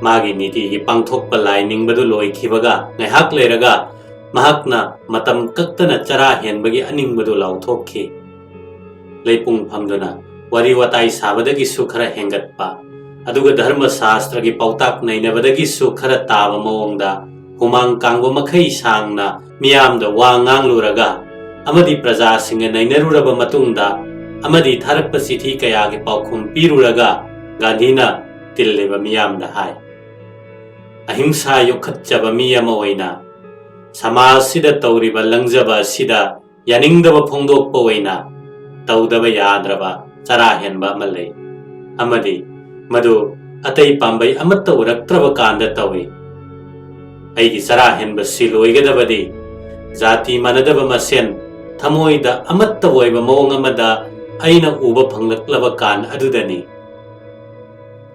ꯃꯥꯒꯤ ꯅꯤꯇꯤꯒꯤ ꯄꯥꯡꯊꯣꯛꯄ ꯂꯥꯏ ꯅꯤꯡꯕꯗꯨ ꯂꯣꯏꯈꯤꯕꯒ ꯉꯥꯏꯍꯥꯛ ꯂꯩꯔꯒ ꯃꯍꯥꯛꯅ ꯃꯇꯝ ꯀꯛꯇꯅ ꯆꯔꯥ ꯍꯦꯟꯕꯒꯤ ꯑꯅꯤꯡꯕꯗꯨ ꯂꯥꯎꯊꯣꯛꯈꯤ꯫ ꯂꯩꯄꯨꯡ ꯐꯝꯗꯨꯅ ꯋꯥꯔꯤ ꯋꯥꯇꯥꯏ ꯁꯥꯕꯗꯒꯤꯁꯨ ꯈꯔ ꯍꯦꯟꯒꯠꯄ, ꯑꯗꯨꯒ ꯙꯔꯃ ꯁꯥꯁꯇ꯭ꯔꯒꯤ ꯄꯥꯎꯇꯥꯛ ꯅꯩꯅꯕꯗꯒꯤꯁꯨ ꯈꯔ ꯇꯥꯕ ꯃꯑꯣꯡꯗ ꯍꯨꯃꯥꯡ ꯀꯥꯡꯕ ꯃꯈꯩ ꯁꯥꯡꯅ ꯃꯤꯌꯥꯝꯗ ꯋꯥ ꯉꯥꯡꯂꯨꯔꯒ ꯑꯃꯗꯤ ꯄ꯭ꯔꯖꯥꯁꯤꯡꯒ ꯅꯩꯅꯔꯨꯔꯕ ꯃꯇꯨꯡꯗ ꯑꯃꯗꯤ ꯊꯥꯔꯛꯄ ꯆꯤꯊꯤ ꯀꯌꯥꯒꯤ ꯄꯥꯎꯈꯨꯝ ꯄꯤꯔꯨꯔꯒ ꯒꯥꯟꯙꯤꯅ ꯇꯤꯜꯂꯤꯕ ꯃꯤꯌꯥꯝꯗ ꯍꯥꯏ, "ꯑꯍꯤꯡꯁꯥ ꯌꯣꯛꯈꯠꯆꯕ ꯃꯤ ꯑꯃ ꯑꯣꯏꯅ ꯁꯃꯥꯖꯁꯤꯗ ꯇꯧꯔꯤꯕ ꯂꯪꯖꯕ ꯑꯁꯤꯗ ꯌꯥꯅꯤꯡꯗꯕ ꯐꯣꯡꯗꯣꯛꯄ ꯑꯣꯏꯅ ꯇꯧꯗꯕ ꯌꯥꯗ꯭ꯔꯕ ꯆꯔꯥ ꯍꯦꯟꯕ ꯑꯃ ꯂꯩ, ꯑꯃꯗꯤ ꯃꯗꯨ ꯑꯇꯩ ꯄꯥꯝꯕꯩ ꯑꯃꯠꯇ ꯎꯔꯛꯇ꯭ꯔꯕ ꯀꯥꯟꯗ ꯇꯧꯏ꯫ ꯑꯩꯒꯤ ꯆꯔꯥ ꯍꯦꯟꯕꯁꯤ ꯂꯣꯏꯒꯗꯕꯗꯤ ꯖꯥꯇꯤ ꯃꯥꯟꯅꯗꯕ ꯃꯁꯦꯟ ꯊꯃꯣꯏꯗ ꯑꯃꯠꯇ ꯑꯣꯏꯕ ꯃꯑꯣꯡ ꯑꯃꯗ ꯑꯩꯅ ꯎꯕ ꯐꯪꯂꯛꯂꯕ ꯀꯥꯟ ꯑꯗꯨꯗꯅꯤ꯫"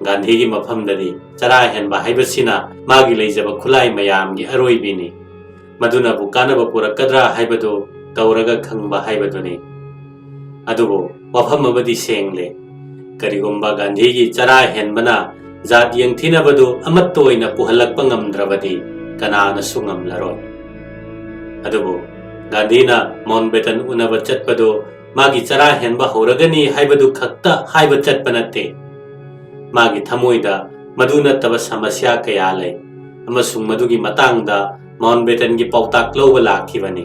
ꯒꯥꯟꯙꯤꯒꯤ ꯃꯐꯝꯗꯗꯤ ꯆꯔꯥ ꯍꯦꯟꯕ ꯍꯥꯏꯕꯁꯤꯅ ꯃꯥꯒꯤ ꯂꯩꯖꯕ ꯈꯨꯠꯂꯥꯏ ꯃꯌꯥꯝꯒꯤ ꯑꯔꯣꯏꯕꯤꯅꯤ꯫ ꯃꯗꯨꯅꯕꯨ ꯀꯥꯟꯅꯕ ꯄꯨꯔꯛꯀꯗ꯭ꯔꯥ ꯍꯥꯏꯕꯗꯨ ꯇꯧꯔꯒ ꯈꯪꯕ ꯍꯥꯏꯕꯗꯨꯅꯤ꯫ ꯑꯗꯨꯕꯨ ꯋꯥꯐꯝ ꯑꯃꯗꯤ ꯁꯦꯡꯂꯦ꯫ ꯀꯔꯤꯒꯨꯝꯕ ꯒꯥꯟꯙꯤꯒꯤ ꯆꯔꯥ ꯍꯦꯟꯕꯅ ꯖꯥꯠ ꯌꯦꯡꯊꯤꯅꯕꯗꯨ ꯑꯃꯠꯇ ꯑꯣꯏꯅ ꯄꯨꯍꯜꯂꯛꯄ ꯉꯝꯗ꯭ꯔꯕꯗꯤ ꯀꯅꯥꯅꯁꯨ ꯉꯝꯂꯔꯣꯏ꯫ ꯑꯗꯨꯕꯨ ꯒꯥꯟꯙꯤꯅ ꯃꯥꯎꯟꯠꯕꯦꯇꯟ ꯎꯅꯕ ꯆꯠꯄꯗꯨ ꯃꯥꯒꯤ ꯆꯔꯥ ꯍꯦꯟꯕ ꯍꯧꯔꯒꯅꯤ ꯍꯥꯏꯕꯗꯨ ꯈꯛꯇ ꯍꯥꯏꯕ ꯆꯠꯄ ꯅꯠꯇꯦ꯫ ꯃꯥꯒꯤ ꯊꯃꯣꯏꯗ ꯃꯗꯨ ꯅꯠꯇꯕ ꯁꯃꯁ꯭ꯌꯥ ꯀꯌꯥ ꯂꯩ, ꯑꯃꯁꯨꯡ ꯃꯗꯨꯒꯤ ꯃꯇꯥꯡꯗ ꯃꯥꯎꯟꯕꯦꯇꯟꯒꯤ ꯄꯥꯎꯇꯥꯛ ꯂꯧꯕ ꯂꯥꯛꯈꯤꯕꯅꯤ꯫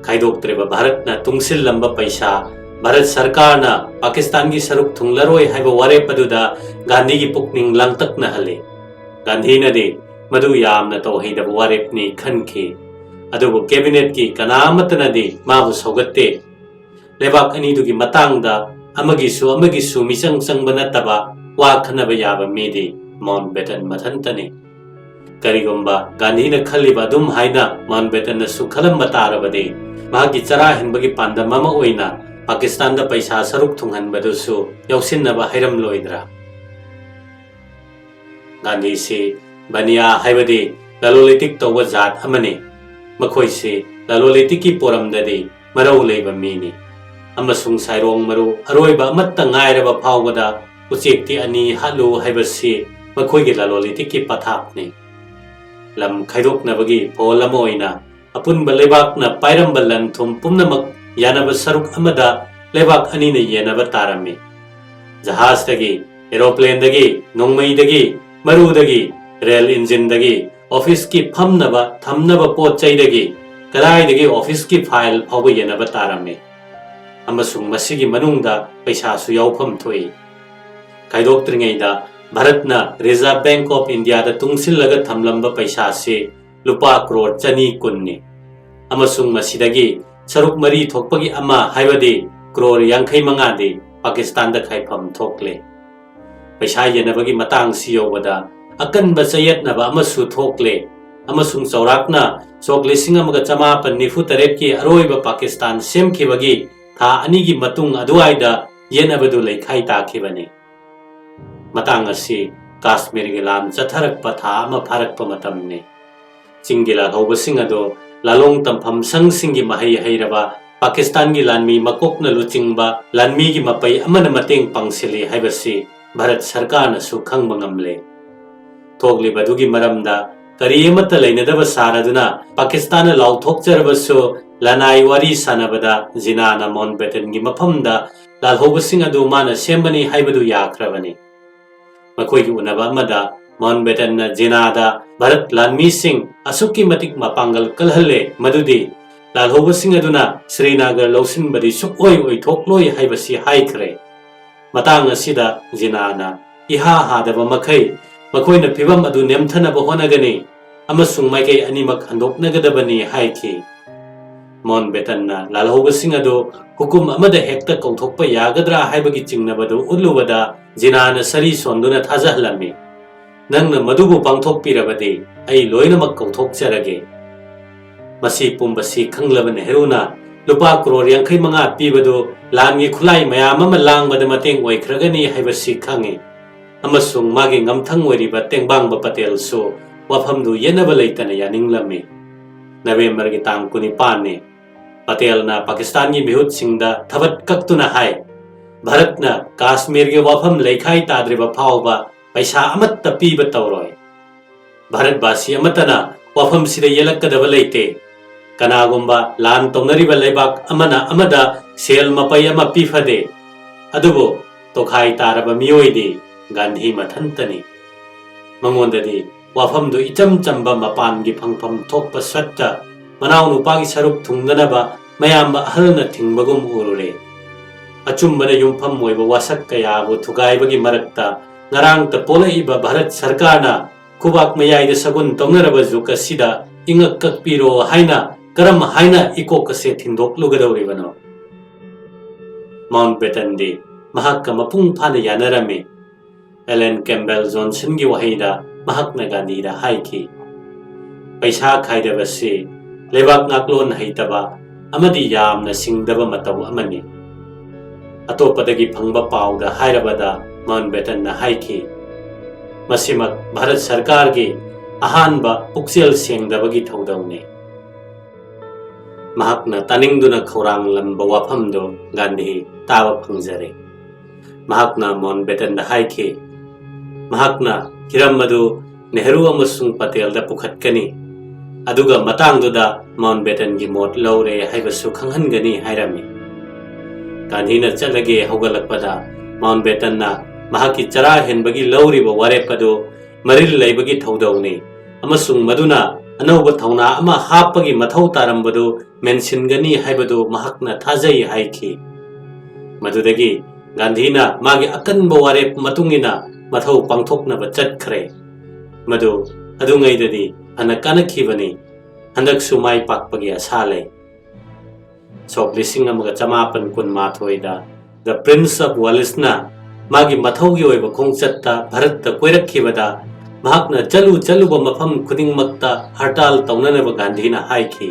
ꯈꯥꯏꯗꯣꯛꯇ꯭ꯔꯤꯕ ꯚꯥꯔꯠꯅ ꯇꯨꯡꯁꯤꯜꯂꯝꯕ ꯄꯩꯁꯥ, ꯚꯥꯔꯠ ꯁꯔꯀꯥꯔꯅ ꯄꯥꯀꯤꯁꯇꯥꯟꯒꯤ ꯁꯔꯨꯛ ꯊꯨꯡꯂꯔꯣꯏ ꯍꯥꯏꯕ ꯋꯥꯔꯦꯞ ꯑꯗꯨꯗ ꯒꯥꯟꯙꯤꯒꯤ ꯄꯨꯛꯅꯤꯡ ꯂꯥꯡꯇꯛꯅꯍꯜꯂꯤ꯫ ꯒꯥꯟꯙꯤꯅꯗꯤ ꯃꯗꯨ ꯌꯥꯝꯅ ꯇꯧꯍꯩꯗꯕ ꯋꯥꯔꯦꯞꯅꯤ ꯈꯟꯈꯤ꯫ ꯑꯗꯨꯕꯨ ꯀꯦꯕꯤꯅꯦꯠꯀꯤ ꯀꯅꯥ ꯑꯃꯠꯇꯅꯗꯤ ꯃꯥꯕꯨ ꯁꯧꯒꯠꯇꯦ꯫ ꯂꯩꯕꯥꯛ ꯑꯅꯤꯗꯨꯒꯤ ꯃꯇꯥꯡꯗ ꯑꯃꯒꯤꯁꯨ ꯑꯃꯒꯤꯁꯨ ꯃꯤꯆꯪ ꯆꯪꯕ ꯅꯠꯇꯕ ꯋꯥ ꯈꯟꯅꯕ ꯌꯥꯕ ꯃꯤꯗꯤ ꯃꯥꯎꯟꯕꯦꯇꯟ ꯃꯊꯟꯇꯅꯤ꯫ ꯀꯔꯤꯒꯨꯝꯕ ꯒꯥꯟꯙꯤꯅ ꯈꯜꯂꯤꯕ ꯑꯗꯨꯝ ꯍꯥꯏꯅ ꯃꯥꯎꯟꯕꯦꯇꯟꯅꯁꯨ ꯈꯜꯂꯝꯕ ꯇꯥꯔꯕꯗꯤ, ꯃꯍꯥꯛꯀꯤ ꯆꯔꯥ ꯍꯦꯟꯕꯒꯤ ꯄꯥꯟꯗꯝ ꯑꯃ ꯑꯣꯏꯅ ꯄꯥꯀꯤꯁꯇꯥꯟꯗ ꯄꯩꯁꯥ ꯁꯔꯨꯛ ꯊꯨꯡꯍꯟꯕꯗꯨꯁꯨ ꯌꯥꯎꯁꯤꯟꯅꯕ ꯍꯥꯏꯔꯝꯂꯣꯏꯗ꯭ꯔꯥ? ꯒꯥꯟꯙꯤꯁꯤ ꯕꯅꯤꯌꯥ ꯍꯥꯏꯕꯗꯤ ꯂꯂꯣꯟ ꯏꯇꯤꯛ ꯇꯧꯕ ꯖꯥꯠ ꯑꯃꯅꯤ꯫ ꯃꯈꯣꯏꯁꯤ ꯂꯂꯣꯟ ꯏꯇꯤꯛꯀꯤ ꯄꯣꯔꯝꯗꯗꯤ ꯃꯔꯧ ꯂꯩꯕ ꯃꯤꯅꯤ꯫ ꯑꯃꯁꯨꯡ ꯁꯥꯏꯔꯣꯡ ꯃꯔꯨ ꯑꯔꯣꯏꯕ ꯑꯃꯠꯇ ꯉꯥꯏꯔꯕ ꯐꯥꯎꯕꯗ ꯎꯆꯦꯛꯇꯤ ꯑꯅꯤ ꯍꯥꯠꯂꯨ ꯍꯥꯏꯕꯁꯤ ꯃꯈꯣꯏꯒꯤ ꯂꯂꯣꯟ ꯏꯇꯤꯛꯀꯤ ꯄꯊꯥꯞꯅꯤ꯫ ꯂꯝ ꯈꯥꯏꯗꯣꯛꯅꯕꯒꯤ ꯐꯣꯜ ꯑꯃ ꯑꯣꯏꯅ ꯑꯄꯨꯟꯕ ꯂꯩꯕꯥꯛꯅ ꯄꯥꯏꯔꯝꯕ ꯂꯟ ꯊꯨꯝ ꯄꯨꯝꯅꯃꯛ ꯌꯥꯅꯕ ꯁꯔꯨꯛ ꯑꯃꯗ ꯂꯩꯕꯥꯛ ꯑꯅꯤꯅ ꯌꯦꯟꯅꯕ ꯇꯥꯔꯝꯃꯤ꯫ ꯖꯍꯥꯖꯇꯒꯤ, ꯑꯦꯔꯣꯄ꯭ꯂꯦꯟꯗꯒꯤ, ꯅꯣꯡꯃꯩꯗꯒꯤ, ꯃꯔꯨꯗꯒꯤ, ꯔꯦꯜ ꯏꯟꯖꯤꯟꯗꯒꯤ, ꯑꯣꯐꯤꯁꯀꯤ ꯐꯝꯅꯕ ꯊꯝꯅꯕ ꯄꯣꯠ ꯆꯩꯗꯒꯤ, ꯀꯗꯥꯏꯗꯒꯤ ꯑꯣꯐꯤꯁꯀꯤ ꯐꯥꯏꯜ ꯐꯥꯎꯕ ꯌꯦꯟꯅꯕ ꯇꯥꯔꯝꯃꯤ꯫ ꯑꯃꯁꯨꯡ ꯃꯁꯤꯒꯤ ꯃꯅꯨꯡꯗ ꯄꯩꯁꯥꯁꯨ ꯌꯥꯎꯐꯝ ꯊꯣꯛꯏ꯫ ꯈꯥꯏꯗꯣꯛꯇ꯭ꯔꯤꯉꯩꯗ ꯚꯥꯔꯠꯅ Reserve Bank of Indiaꯗ ꯇꯨꯡꯁꯤꯜꯂꯒ ꯊꯝꯂꯝꯕ ꯄꯩꯁꯥꯁꯤ ꯂꯨꯄꯥ ꯀ꯭ꯔꯣꯔ ꯆꯅꯤ ꯀꯨꯟꯅꯤ꯫ ꯑꯃꯁꯨꯡ ꯃꯁꯤꯗꯒꯤ ꯁꯔꯨꯛ ꯃꯔꯤ ꯊꯣꯛꯄꯒꯤ ꯑꯃ, ꯍꯥꯏꯕꯗꯤ ꯀ꯭ꯔꯣꯔ ꯌꯥꯡꯈꯩ ꯃꯉꯥꯗꯤ ꯄꯥꯀꯤꯁꯇꯥꯟꯗ ꯈꯥꯏꯐꯝ ꯊꯣꯛꯂꯦ꯫ ꯄꯩꯁꯥ ꯌꯦꯟꯅꯕꯒꯤ ꯃꯇꯥꯡꯁꯤ ꯌꯧꯕꯗ ꯑꯀꯟꯕ ꯆꯌꯦꯠꯅꯕ ꯑꯃꯁꯨ ꯊꯣꯛꯂꯦ, ꯑꯃꯁꯨꯡ ꯆꯥꯎꯔꯥꯛꯅ ꯁꯣꯛ ꯂꯤꯁꯤꯡ ꯑꯃꯒ ꯆꯃꯥꯄꯟ ꯅꯤꯐꯨ ꯇꯔꯦꯠꯀꯤ ꯑꯔꯣꯏꯕ ꯄꯥꯀꯤꯁꯇꯥꯟ ꯁꯦꯝꯈꯤꯕꯒꯤ ꯊꯥ ꯑꯅꯤꯒꯤ ꯃꯇꯨꯡ ꯑꯗꯨꯋꯥꯏꯗ ꯌꯦꯠꯅꯕꯗꯨ ꯂꯩꯈꯥꯏ ꯇꯥꯈꯤꯕꯅꯤ꯫ ꯃꯇꯥꯡ ꯑꯁꯤ ꯀꯥꯁꯃꯤꯔꯒꯤ ꯂꯥꯟ ꯆꯠꯊꯔꯛꯄ ꯊꯥ ꯑꯃ ꯐꯥꯔꯛꯄ ꯃꯇꯝꯅꯤ꯫ ꯆꯤꯡꯒꯤ ꯂꯥꯜꯍꯧꯕꯁꯤꯡ ꯑꯗꯨ ꯂꯥꯂꯣꯡ ꯇꯝꯐꯝ ꯁꯪꯁꯤꯡꯒꯤ ꯃꯍꯩ ꯍꯩꯔꯕ ꯄꯥꯀꯤꯁꯇꯥꯟꯒꯤ ꯂꯥꯟꯃꯤ ꯃꯀꯣꯛꯅ ꯂꯨꯆꯤꯡꯕ ꯂꯥꯟꯃꯤꯒꯤ ꯃꯄꯩ ꯑꯃꯅ ꯃꯇꯦꯡ ꯄꯥꯡꯁꯤꯜꯂꯤ ꯍꯥꯏꯕꯁꯤ ꯚꯥꯔꯠ ꯁꯔꯀꯥꯔꯅꯁꯨ ꯈꯪꯕ ꯉꯝꯂꯦ꯫ ꯊꯣꯛꯂꯤꯕꯗꯨꯒꯤ ꯃꯔꯝꯗ ꯀꯔꯤ ꯑꯃꯠꯇ ꯂꯩꯅꯗꯕ ꯁꯥꯔꯗꯨꯅ ꯄꯥꯀꯤꯁꯇꯥꯟꯅ ꯂꯥꯎꯊꯣꯛꯆꯔꯕꯁꯨ, ꯂꯅꯥꯏ ꯋꯥꯔꯤ ꯁꯥꯟꯅꯕꯗ ꯖꯤꯅꯥꯅ ꯃꯥꯎꯟꯠꯕꯦꯇꯟꯒꯤ ꯃꯐꯝꯗ ꯂꯥꯜꯍꯧꯕꯁꯤꯡ ꯑꯗꯨ ꯃꯥꯅ ꯁꯦꯝꯕꯅꯤ ꯍꯥꯏꯕꯗꯨ ꯌꯥꯈ꯭ꯔꯕꯅꯤ꯫ ꯃꯈꯣꯏꯒꯤ ꯎꯅꯕ ꯑꯃꯗ ꯃꯥꯎꯟꯠꯕꯦꯇꯟꯅ ꯖꯤꯅꯥꯗ ꯚꯥꯔꯠ ꯂꯥꯟꯃꯤꯁꯤꯡ ꯑꯁꯨꯛꯀꯤ ꯃꯇꯤꯛ ꯃꯄꯥꯡꯒꯜ ꯀꯜꯍꯜꯂꯦ, ꯃꯗꯨꯗꯤ ꯂꯥꯜꯍꯧꯕꯁꯤꯡ ꯑꯗꯨꯅ ꯁ꯭ꯔꯤꯅꯒꯔ ꯂꯧꯁꯤꯟꯕꯗꯤ ꯁꯨꯛꯑꯣꯏ ꯑꯣꯏꯊꯣꯛꯂꯣꯏ ꯍꯥꯏꯕꯁꯤ ꯍꯥꯏꯈ꯭ꯔꯦ꯫ ꯃꯇꯥꯡ ꯑꯁꯤꯗ ꯖꯤꯅꯥꯅ ꯏꯍꯥ ꯍꯥꯗꯕ ꯃꯈꯩ ꯃꯈꯣꯏꯅ ꯐꯤꯚꯝ ꯑꯗꯨ ꯅꯦꯝꯊꯅꯕ ꯍꯣꯠꯅꯒꯅꯤ ꯑꯃꯁꯨꯡ ꯃꯥꯏꯀꯩ ꯑꯅꯤꯃꯛ ꯍꯟꯗꯣꯛꯅꯒꯗꯕꯅꯤ ꯍꯥꯏꯈꯤ꯫ ꯃꯥꯎꯟꯠꯕꯦꯇꯟꯅ ꯂꯥꯜꯍꯧꯕꯁꯤꯡ ꯑꯗꯨ ꯍꯨꯀꯨꯝ ꯑꯃꯗ ꯍꯦꯛꯇ ꯀꯧꯊꯣꯛꯄ ꯌꯥꯒꯗ꯭ꯔꯥ ꯍꯥꯏꯕꯒꯤ ꯆꯤꯡꯅꯕꯗꯨ ꯎꯠꯂꯨꯕꯗ ꯖꯤꯅꯥꯅ ꯁꯔꯤ ꯁꯣꯟꯗꯨꯅ ꯊꯥꯖꯍꯜꯂꯝꯃꯤ꯫ "ꯅꯪꯅ ꯃꯗꯨꯕꯨ ꯄꯥꯡꯊꯣꯛꯄꯤꯔꯕꯗꯤ ꯑꯩ ꯂꯣꯏꯅꯃꯛ ꯀꯧꯊꯣꯛꯆꯔꯒꯦ꯫" ꯃꯁꯤ ꯄꯨꯝꯕꯁꯤ ꯈꯪꯂꯕ ꯅꯦꯍꯔꯨꯅ ꯂꯨꯄꯥ ꯀ꯭ꯔꯣꯔ ꯌꯥꯡꯈꯩ ꯃꯉꯥ ꯄꯤꯕꯗꯨ ꯂꯥꯟꯒꯤ ꯈꯨꯠꯂꯥꯏ ꯃꯌꯥꯝ ꯑꯃ ꯂꯥꯡꯕꯗ ꯃꯇꯦꯡ ꯑꯣꯏꯈ꯭ꯔꯒꯅꯤ ꯍꯥꯏꯕꯁꯤ ꯈꯪꯏ, ꯑꯃꯁꯨꯡ ꯃꯥꯒꯤ ꯉꯝꯊꯪ ꯑꯣꯏꯔꯤꯕ ꯇꯦꯡꯕꯥꯡꯕ ꯄꯇꯦꯜꯁꯨ ꯋꯥꯐꯝꯗꯨ ꯌꯦꯠꯅꯕ ꯂꯩꯇꯅ ꯌꯥꯅꯤꯡꯂꯝꯃꯤ꯫ ꯅꯕꯦꯝꯕꯔꯒꯤ ꯇꯥꯡ ꯀꯨꯟꯅꯤꯄꯥꯟꯅꯤ꯫ ꯄꯇꯦꯜꯅ ꯄꯥꯀꯤꯁꯇꯥꯟꯒꯤ ꯃꯤꯍꯨꯠꯁꯤꯡꯗ ꯊꯕꯠ ꯀꯛꯇꯨꯅ ꯍꯥꯏ, "ꯚꯥꯔꯠꯅ ꯀꯥꯁꯃꯤꯔꯒꯤ ꯋꯥꯐꯝ ꯂꯩꯈꯥꯏ ꯇꯥꯗ꯭ꯔꯤꯕ ꯐꯥꯎꯕ ꯄꯩꯁꯥ ꯑꯃꯠꯇ ꯄꯤꯕ ꯇꯧꯔꯣꯏ꯫ ꯚꯥꯔꯠꯕꯥꯁꯤ ꯑꯃꯠꯇꯅ ꯋꯥꯐꯝꯁꯤꯗ ꯌꯦꯜꯂꯛꯀꯗꯕ ꯂꯩꯇꯦ꯫ ꯀꯅꯥꯒꯨꯝꯕ ꯂꯥꯟ ꯇꯧꯅꯔꯤꯕ ꯂꯩꯕꯥꯛ ꯑꯃꯅ ꯑꯃꯗ ꯁꯦꯜ ꯃꯄꯩ ꯑꯃ ꯄꯤꯐꯗꯦ꯫ ꯑꯗꯨꯕꯨ ꯇꯣꯈꯥꯏ ꯇꯥꯔꯕ ꯃꯤꯑꯣꯏꯗꯤ ꯒꯥꯟꯙꯤ ꯃꯊꯟꯇꯅꯤ꯫ ꯃꯉꯣꯟꯗꯗꯤ ꯋꯥꯐꯝꯗꯨ ꯏꯆꯝ ꯆꯝꯕ ꯃꯄꯥꯟꯒꯤ ꯐꯪꯐꯝ ꯊꯣꯛꯄ ꯁꯠꯇ ꯃꯅꯥꯎꯅꯨꯄꯥꯒꯤ ꯁꯔꯨꯛ ꯊꯨꯡꯅꯅꯕ ꯃꯌꯥꯝꯕ ꯑꯍꯜꯅ ꯊꯤꯡꯕꯒꯨꯝ ꯎꯔꯨꯔꯦ꯫ ꯑꯆꯨꯝꯕꯅ ꯌꯨꯝꯐꯝ ꯑꯣꯏꯕ ꯋꯥꯁꯛ ꯀꯌꯥꯕꯨ ꯊꯨꯒꯥꯏꯕꯒꯤ ꯃꯔꯛꯇ ꯉꯔꯥꯡꯇ ꯄꯣꯛꯂꯛꯏꯕ ꯚꯥꯔꯠ ꯁꯔꯀꯥꯔꯅ ꯈꯨꯕꯥꯛ ꯃꯌꯥꯏꯗ ꯁꯒꯨꯟ ꯇꯧꯅꯔꯕ ꯖꯨꯒ ꯑꯁꯤꯗ ꯏꯉꯛ ꯀꯛꯄꯤꯔꯣ ꯍꯥꯏꯅ ꯀꯔꯝ ꯍꯥꯏꯅ ꯏꯀꯣꯛ ꯑꯁꯦ ꯊꯤꯟꯗꯣꯛꯂꯨꯒꯗꯧꯔꯤꯕꯅꯣ?" ꯃꯥꯎꯟꯠꯕꯦꯇꯟꯗꯤ ꯃꯍꯥꯛꯀ ꯃꯄꯨꯡ ꯐꯥꯅ ꯌꯥꯅꯔꯝꯃꯤ꯫ ꯑꯦꯂꯦꯟ ꯀꯦꯝꯕꯦꯜ ꯖꯣꯟꯁꯟꯒꯤ ꯋꯥꯍꯩꯗ ꯃꯍꯥꯛꯅ ꯒꯥꯟꯙꯤꯗ ꯍꯥꯏꯈꯤ, "ꯄꯩꯁꯥ ꯈꯥꯏꯗꯕꯁꯤ ꯂꯩꯕꯥꯛ ꯉꯥꯛꯂꯣꯟ ꯍꯩꯇꯕ ꯑꯃꯗꯤ ꯌꯥꯝꯅ ꯁꯤꯡꯗꯕ ꯃꯇꯧ ꯑꯃꯅꯤ꯫" ꯑꯇꯣꯞꯄꯗꯒꯤ ꯐꯪꯕ ꯄꯥꯎꯗ ꯍꯥꯏꯔꯕꯗ ꯃꯥꯎꯟꯠꯕꯦꯇꯟꯅ ꯍꯥꯏꯈꯤ, "ꯃꯁꯤꯃꯛ ꯚꯥꯔꯠ ꯁꯔꯀꯥꯔꯒꯤ ꯑꯍꯥꯟꯕ ꯄꯨꯛꯆꯦꯜ ꯁꯦꯡꯗꯕꯒꯤ ꯊꯧꯗꯧꯅꯤ꯫" ꯃꯍꯥꯛꯅ ꯇꯥꯅꯤꯡꯗꯨꯅ ꯈꯧꯔꯥꯡꯂꯝꯕ ꯋꯥꯐꯝꯗꯨ ꯒꯥꯟꯙꯤ ꯇꯥꯕ ꯐꯪꯖꯔꯦ꯫ ꯃꯍꯥꯛꯅ ꯃꯥꯎꯟꯠꯕꯦꯇꯟꯗ ꯍꯥꯏꯈꯤ, ꯃꯍꯥꯛꯅ ꯍꯤꯔꯝ ꯑꯗꯨ ꯅꯦꯍꯔꯨ ꯑꯃꯁꯨꯡ ꯄꯇꯦꯜꯗ ꯄꯨꯈꯠꯀꯅꯤ꯫ ꯑꯗꯨꯒ ꯃꯇꯥꯡꯗꯨꯗ ꯃꯥꯎꯟꯕꯦꯇꯟꯒꯤ ꯃꯣꯠ ꯂꯧꯔꯦ ꯍꯥꯏꯕꯁꯨ ꯈꯪꯍꯟꯒꯅꯤ ꯍꯥꯏꯔꯝꯃꯤ꯫ ꯒꯥꯟꯙꯤꯅ ꯆꯠꯂꯒꯦ ꯍꯧꯒꯠꯂꯛꯄꯗ ꯃꯥꯎꯟꯕꯦꯇꯟꯅ ꯃꯍꯥꯛꯀꯤ ꯆꯔꯥ ꯍꯦꯟꯕꯒꯤ ꯂꯧꯔꯤꯕ ꯋꯥꯔꯦꯞ ꯑꯗꯨ ꯃꯔꯤꯜ ꯂꯩꯕꯒꯤ ꯊꯧꯗꯧꯅꯤ ꯑꯃꯁꯨꯡ ꯃꯗꯨꯅ ꯑꯅꯧꯕ ꯊꯧꯅꯥ ꯑꯃ ꯍꯥꯞꯄꯒꯤ ꯃꯊꯧ ꯇꯥꯔꯝꯕꯗꯨ ꯃꯦꯟꯁꯤꯟꯒꯅꯤ ꯍꯥꯏꯕꯗꯨ ꯃꯍꯥꯛꯅ ꯊꯥꯖꯩ ꯍꯥꯏꯈꯤ꯫ ꯃꯗꯨꯗꯒꯤ ꯒꯥꯟꯙꯤꯅ ꯃꯥꯒꯤ ꯑꯀꯟꯕ ꯋꯥꯔꯦꯞ ꯃꯇꯨꯡ ꯏꯟꯅ ꯃꯊꯧ ꯄꯥꯡꯊꯣꯛꯅꯕ ꯆꯠꯈ꯭ꯔꯦ꯫ ꯃꯗꯨ ꯑꯗꯨꯉꯩꯗꯗꯤ ꯐꯅ ꯀꯥꯟꯅꯈꯤꯕꯅꯤ꯫ ꯍꯟꯗꯛꯁꯨ ꯃꯥꯏ ꯄꯥꯛꯄꯒꯤ ꯑꯁꯥ ꯂꯩ꯫ ꯁꯣꯛ ꯂꯤꯁꯤꯡ ꯑꯃꯒ ꯆꯃꯥꯄꯟ ꯀꯨꯟꯃꯥꯊꯣꯏꯗ The Prince of Walesꯅ ꯃꯥꯒꯤ ꯃꯊꯧꯒꯤ ꯑꯣꯏꯕ ꯈꯣꯡꯆꯠꯇ ꯚꯥꯔꯠꯇ ꯀꯣꯏꯔꯛꯈꯤꯕꯗ ꯃꯍꯥꯛꯅ ꯆꯠꯂꯨ ꯆꯠꯂꯨꯕ ꯃꯐꯝ ꯈꯨꯗꯤꯡꯃꯛꯇ ꯍꯔꯇꯥꯜ ꯇꯧꯅꯅꯕ ꯒꯥꯟꯙꯤꯅ ꯍꯥꯏꯈꯤ꯫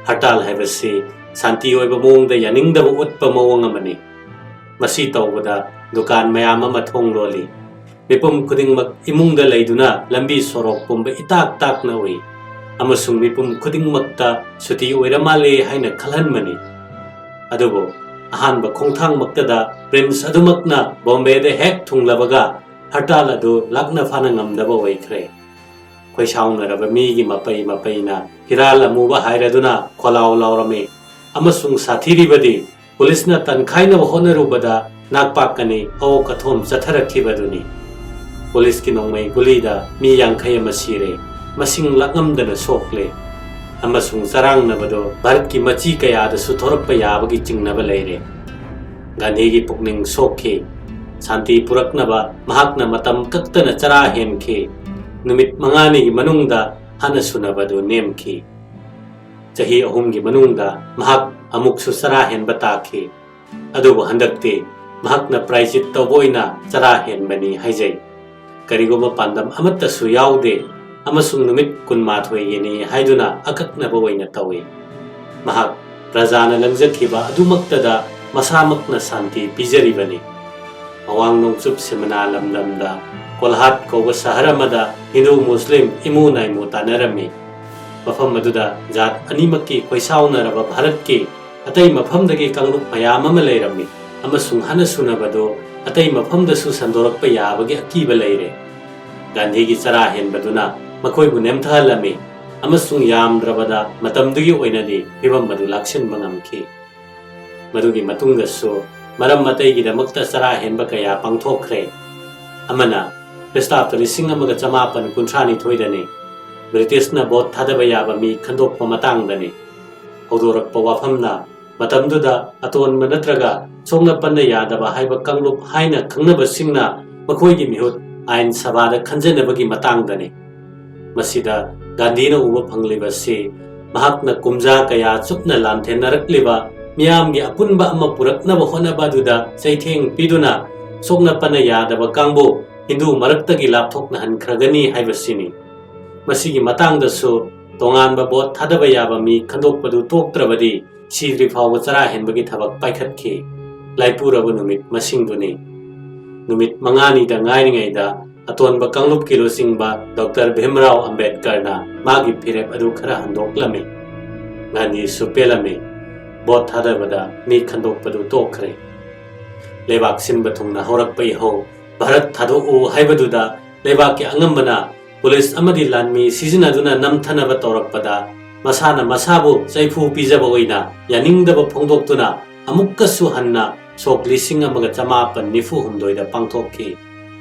ꯍꯔꯇꯥꯜ ꯍꯥꯏꯕꯁꯤ ꯁꯥꯟꯇꯤ ꯑꯣꯏꯕ ꯃꯑꯣꯡꯗ ꯌꯥꯅꯤꯡꯗꯕ ꯎꯠꯄ ꯃꯑꯣꯡ ꯑꯃꯅꯤ꯫ ꯃꯁꯤ ꯇꯧꯕꯗ ꯗꯨꯀꯥꯟ ꯃꯌꯥꯝ ꯑꯃ ꯊꯣꯡ ꯂꯣꯜꯂꯤ꯫ ꯃꯤꯄꯨꯝ ꯈꯨꯗꯤꯡꯃꯛ ꯏꯃꯨꯡꯗ ꯂꯩꯗꯨꯅ ꯂꯝꯕꯤ ꯁꯣꯔꯣꯛ ꯄꯨꯝꯕ ꯏꯇꯥꯛ ꯇꯥꯛꯅ ꯎꯏ ꯑꯃꯁꯨꯡ ꯃꯤꯄꯨꯝ ꯈꯨꯗꯤꯡꯃꯛꯇ ꯁꯨꯇꯤ ꯑꯣꯏꯔ ꯃꯥꯜꯂꯦ ꯍꯥꯏꯅ ꯈꯜꯍꯟꯕꯅꯤ꯫ ꯑꯗꯨꯕꯨ ꯑꯍꯥꯟꯕ ꯈꯣꯡꯊꯥꯡꯃꯛꯇꯗ ꯄ꯭ꯔꯤꯟꯁ ꯑꯗꯨꯃꯛꯅ ꯕꯣꯝꯕꯦꯗ ꯍꯦꯛ ꯊꯨꯡꯂꯕꯒ ꯍꯔꯇꯥꯜ ꯑꯗꯨ ꯂꯥꯛꯅ ꯐꯥꯅ ꯉꯝꯗꯕ ꯑꯣꯏꯈ꯭ꯔꯦ꯫ ꯈꯣꯏꯁꯥꯎꯅꯔꯕ ꯃꯤꯒꯤ ꯃꯄꯩ ꯃꯄꯩꯅ ꯐꯤꯔꯥꯜ ꯑꯃꯨꯕ ꯍꯥꯏꯔꯗꯨꯅ ꯈꯣꯂꯥꯎ ꯂꯥꯎꯔꯝꯃꯤ ꯑꯃꯁꯨꯡ ꯁꯥꯊꯤꯔꯤꯕꯗꯤ ꯄꯨꯂꯤꯁꯅ ꯇꯟꯈꯥꯏꯅꯕ ꯍꯣꯠꯅꯔꯨꯕꯗ ꯅꯥꯛꯄꯥꯛꯀꯅꯤ ꯑꯣꯛ ꯑꯊꯣꯝ ꯆꯠꯊꯔꯛꯈꯤꯕꯗꯨꯅꯤ꯫ ꯄꯨꯂꯤꯁꯀꯤ ꯅꯣꯡꯃꯩ ꯒꯨꯂꯤꯗ ꯃꯤ ꯌꯥꯡꯈꯩ ꯑꯃ ꯁꯤꯔꯦ, ꯃꯁꯤꯡ ꯂꯥꯛꯉꯝꯗꯅ ꯁꯣꯛꯂꯦ, ꯑꯃꯁꯨꯡ ꯆꯔꯥꯡꯅꯕꯗꯨ ꯚꯥꯔꯠꯀꯤ ꯃꯆꯤ ꯀꯌꯥꯗꯁꯨ ꯊꯣꯔꯛꯄ ꯌꯥꯕꯒꯤ ꯆꯤꯡꯅꯕ ꯂꯩꯔꯦ꯫ ꯒꯥꯟꯙꯤꯒꯤ ꯄꯨꯛꯅꯤꯡ ꯁꯣꯛꯈꯤ꯫ ꯁꯥꯟꯇꯤ ꯄꯨꯔꯛꯅꯕ ꯃꯍꯥꯛꯅ ꯃꯇꯝ ꯀꯛꯇꯅ ꯆꯔꯥ ꯍꯦꯟꯈꯤ꯫ ꯅꯨꯃꯤꯠ ꯃꯉꯥꯅꯤꯒꯤ ꯃꯅꯨꯡꯗ ꯍꯥꯟꯅ ꯁꯨꯅꯕꯗꯨ ꯅꯦꯝꯈꯤ꯫ ꯆꯍꯤ ꯑꯍꯨꯝꯒꯤ ꯃꯅꯨꯡꯗ ꯃꯍꯥꯛ ꯑꯃꯨꯛꯁꯨ ꯆꯔꯥ ꯍꯦꯟꯕ ꯇꯥꯈꯤ꯫ ꯑꯗꯨꯕꯨ ꯍꯟꯗꯛꯇꯤ ꯃꯍꯥꯛꯅ ꯄ꯭ꯔꯥꯏꯖꯤꯠ ꯇꯧꯕ ꯑꯣꯏꯅ ꯆꯔꯥ ꯍꯦꯟꯕꯅꯤ ꯍꯥꯏꯖꯩ꯫ ꯀꯔꯤꯒꯨꯝꯕ ꯄꯥꯟꯗꯝ ꯑꯃꯠꯇꯁꯨ ꯌꯥꯎꯗꯦ ꯑꯃꯁꯨꯡ ꯅꯨꯃꯤꯠ ꯀꯨꯟꯃꯥꯊꯣꯏꯒꯤꯅꯤ ꯍꯥꯏꯗꯨꯅ ꯑꯀꯛꯅꯕ ꯑꯣꯏꯅ ꯇꯧꯏ꯫ ꯃꯍꯥꯛ ꯄ꯭ꯔꯖꯥꯅ ꯂꯪꯖꯈꯤꯕ ꯑꯗꯨꯃꯛꯇꯗ ꯃꯁꯥꯃꯛꯅ ꯁꯥꯟꯇꯤ ꯄꯤꯖꯔꯤꯕꯅꯤ꯫ ꯑꯋꯥꯡ ꯅꯣꯡꯆꯨꯞ ꯁꯤꯃꯅꯥ ꯂꯝꯗꯝꯗ ꯀꯣꯜꯍꯥꯠ ꯀꯧꯕ ꯁꯍꯔ ꯑꯃꯗ ꯍꯤꯟꯗꯨ ꯃꯨꯁꯂꯤꯝ ꯏꯃꯨ ꯅꯥꯏꯃꯨ ꯇꯥꯟꯅꯔꯝꯃꯤ꯫ ꯃꯐꯝ ꯑꯗꯨꯗ ꯖꯥꯠ ꯑꯅꯤꯃꯛꯀꯤ ꯈꯣꯏꯁꯥꯎꯅꯔꯕ ꯚꯥꯔꯠꯀꯤ ꯑꯇꯩ ꯃꯐꯝꯗꯒꯤ ꯀꯥꯡꯂꯨꯞ ꯃꯌꯥꯝ ꯑꯃ ꯂꯩꯔꯝꯃꯤ ꯑꯃꯁꯨꯡ ꯍꯥꯟꯅ ꯁꯨꯅꯕꯗꯨ ꯑꯇꯩ ꯃꯐꯝꯗꯁꯨ ꯁꯟꯗꯣꯔꯛꯄ ꯌꯥꯕꯒꯤ ꯑꯀꯤꯕ ꯂꯩꯔꯦ꯫ ꯒꯥꯟꯙꯤꯒꯤ ꯆꯔꯥ ꯍꯦꯟꯕꯗꯨꯅ ꯃꯈꯣꯏꯕꯨ ꯅꯦꯝꯊꯍꯜꯂꯝꯃꯤ ꯑꯃꯁꯨꯡ ꯌꯥꯝꯗ꯭ꯔꯕꯗ ꯃꯇꯝꯗꯨꯒꯤ ꯑꯣꯏꯅꯗꯤ ꯐꯤꯚꯝ ꯑꯗꯨ ꯂꯥꯛꯁꯤꯟꯕ ꯉꯝꯈꯤ꯫ ꯃꯗꯨꯒꯤ ꯃꯇꯨꯡꯗꯁꯨ ꯃꯔꯝ ꯑꯇꯩꯒꯤꯗꯃꯛꯇ ꯆꯔꯥ ꯍꯦꯟꯕ ꯀꯌꯥ ꯄꯥꯡꯊꯣꯛꯈ꯭ꯔꯦ꯫ ꯑꯃꯅ ꯈ꯭ꯔꯤꯁꯇꯥꯕꯇ ꯂꯤꯁꯤꯡ ꯑꯃꯒ ꯆꯃꯥꯄꯟ ꯀꯨꯟꯊ꯭ꯔꯥ ꯅꯤꯊꯣꯏꯗꯅꯤ, ꯕ꯭ꯔꯤꯇꯤꯁꯅ ꯚꯣꯠ ꯊꯥꯗꯕ ꯌꯥꯕ ꯃꯤ ꯈꯟꯗꯣꯛꯄ ꯃꯇꯥꯡꯗꯅꯤ꯫ ꯍꯧꯗꯣꯔꯛꯄ ꯋꯥꯐꯝꯅ ꯃꯇꯝꯗꯨꯗ ꯑꯇꯣꯟꯕ ꯅꯠꯇ꯭ꯔꯒ ꯁꯣꯛꯅ ꯄꯟꯅ ꯌꯥꯗꯕ ꯍꯥꯏꯕ ꯀꯥꯡꯂꯨꯞ ꯍꯥꯏꯅ ꯈꯪꯅꯕꯁꯤꯡꯅ ꯃꯈꯣꯏꯒꯤ ꯃꯤꯍꯨꯠ ꯑꯥꯏꯟ ꯁꯚꯥꯗ ꯈꯟꯖꯅꯕꯒꯤ ꯃꯇꯥꯡꯗꯅꯤ꯫ ꯃꯁꯤꯗ ꯒꯥꯟꯙꯤꯅ ꯎꯕ ꯐꯪꯂꯤꯕꯁꯤ ꯃꯍꯥꯛꯅ ꯀꯨꯝꯖꯥ ꯀꯌꯥ ꯆꯨꯞꯅ ꯂꯥꯟꯊꯦꯡꯅꯔꯛꯂꯤꯕ ꯃꯤꯌꯥꯝꯒꯤ ꯑꯄꯨꯟꯕ ꯑꯃ ꯄꯨꯔꯛꯅꯕ ꯍꯣꯠꯅꯕ ꯑꯗꯨꯗ ꯆꯩꯊꯦꯡ ꯄꯤꯗꯨꯅ ꯁꯣꯛꯅ ꯄꯟꯅ ꯌꯥꯗꯕ ꯀꯥꯡꯕꯨ ꯍꯤꯟꯗꯨ ꯃꯔꯛꯇꯒꯤ ꯂꯥꯞꯊꯣꯛꯅꯍꯟꯈ꯭ꯔꯒꯅꯤ ꯍꯥꯏꯕꯁꯤꯅꯤ꯫ ꯃꯁꯤꯒꯤ ꯃꯇꯥꯡꯗꯁꯨ ꯇꯣꯉꯥꯟꯕ ꯚꯣꯠ ꯊꯥꯗꯕ ꯌꯥꯕ ꯃꯤ ꯈꯟꯗꯣꯛꯄꯗꯨ ꯇꯣꯛꯇ꯭ꯔꯕꯗꯤ ꯁꯤꯗ꯭ꯔꯤ ꯐꯥꯎꯕ ꯆꯔꯥ ꯍꯦꯟꯕꯒꯤ ꯊꯕꯛ ꯄꯥꯏꯈꯠꯈꯤ꯫ ꯂꯥꯏꯄꯨꯔꯕ ꯅꯨꯃꯤꯠ ꯃꯁꯤꯡꯗꯨꯅꯤ꯫ ꯅꯨꯃꯤꯠ ꯃꯉꯥꯅꯤꯗ ꯉꯥꯏꯔꯤꯉꯩꯗ ꯑꯇꯣꯟꯕ ꯀꯥꯡꯂꯨꯞꯀꯤ ꯂꯨꯆꯤꯡꯕ ꯗꯣꯛꯇꯔ ꯚꯤꯝꯔꯥꯎ ꯑꯝꯕꯦꯗꯀꯔꯅ ꯃꯥꯒꯤ ꯐꯤꯔꯦꯞ ꯑꯗꯨ ꯈꯔ ꯍꯟꯗꯣꯛꯂꯝꯃꯤ꯫ ꯒꯥꯟꯙꯤꯁꯨ ꯄꯦꯜꯂꯝꯃꯤ꯫ ꯚꯣꯠ ꯊꯥꯗꯕꯗ ꯃꯤ ꯈꯟꯗꯣꯛꯄꯗꯨ ꯇꯣꯛꯈ꯭ꯔꯦ꯫ ꯂꯩꯕꯥꯛ ꯁꯤꯟꯕ ꯊꯨꯡꯅ ꯍꯧꯔꯛꯄ ꯏꯍꯧ ꯚꯥꯔꯠ ꯊꯥꯗꯣꯛꯎ ꯍꯥꯏꯕꯗꯨꯗ ꯂꯩꯕꯥꯛꯀꯤ ꯑꯉꯝꯕꯅ ꯄꯨꯂꯤꯁ ꯑꯃꯗꯤ ꯂꯥꯟꯃꯤ ꯁꯤꯖꯤꯟꯅꯗꯨꯅ ꯅꯝꯊꯅꯕ ꯇꯧꯔꯛꯄꯗ ꯃꯁꯥꯅ ꯃꯁꯥꯕꯨ ꯆꯩꯐꯨ ꯄꯤꯖꯕ ꯑꯣꯏꯅ ꯌꯥꯅꯤꯡꯗꯕ ꯐꯣꯡꯗꯣꯛꯇꯨꯅ ꯑꯃꯨꯛꯀꯁꯨ ꯍꯟꯅ ꯁꯣꯛ ꯂꯤꯁꯤꯡ ꯑꯃꯒ ꯆꯃꯥꯄꯟ ꯅꯤꯐꯨ ꯍꯨꯝꯗꯣꯏꯗ ꯄꯥꯡꯊꯣꯛꯈꯤ꯫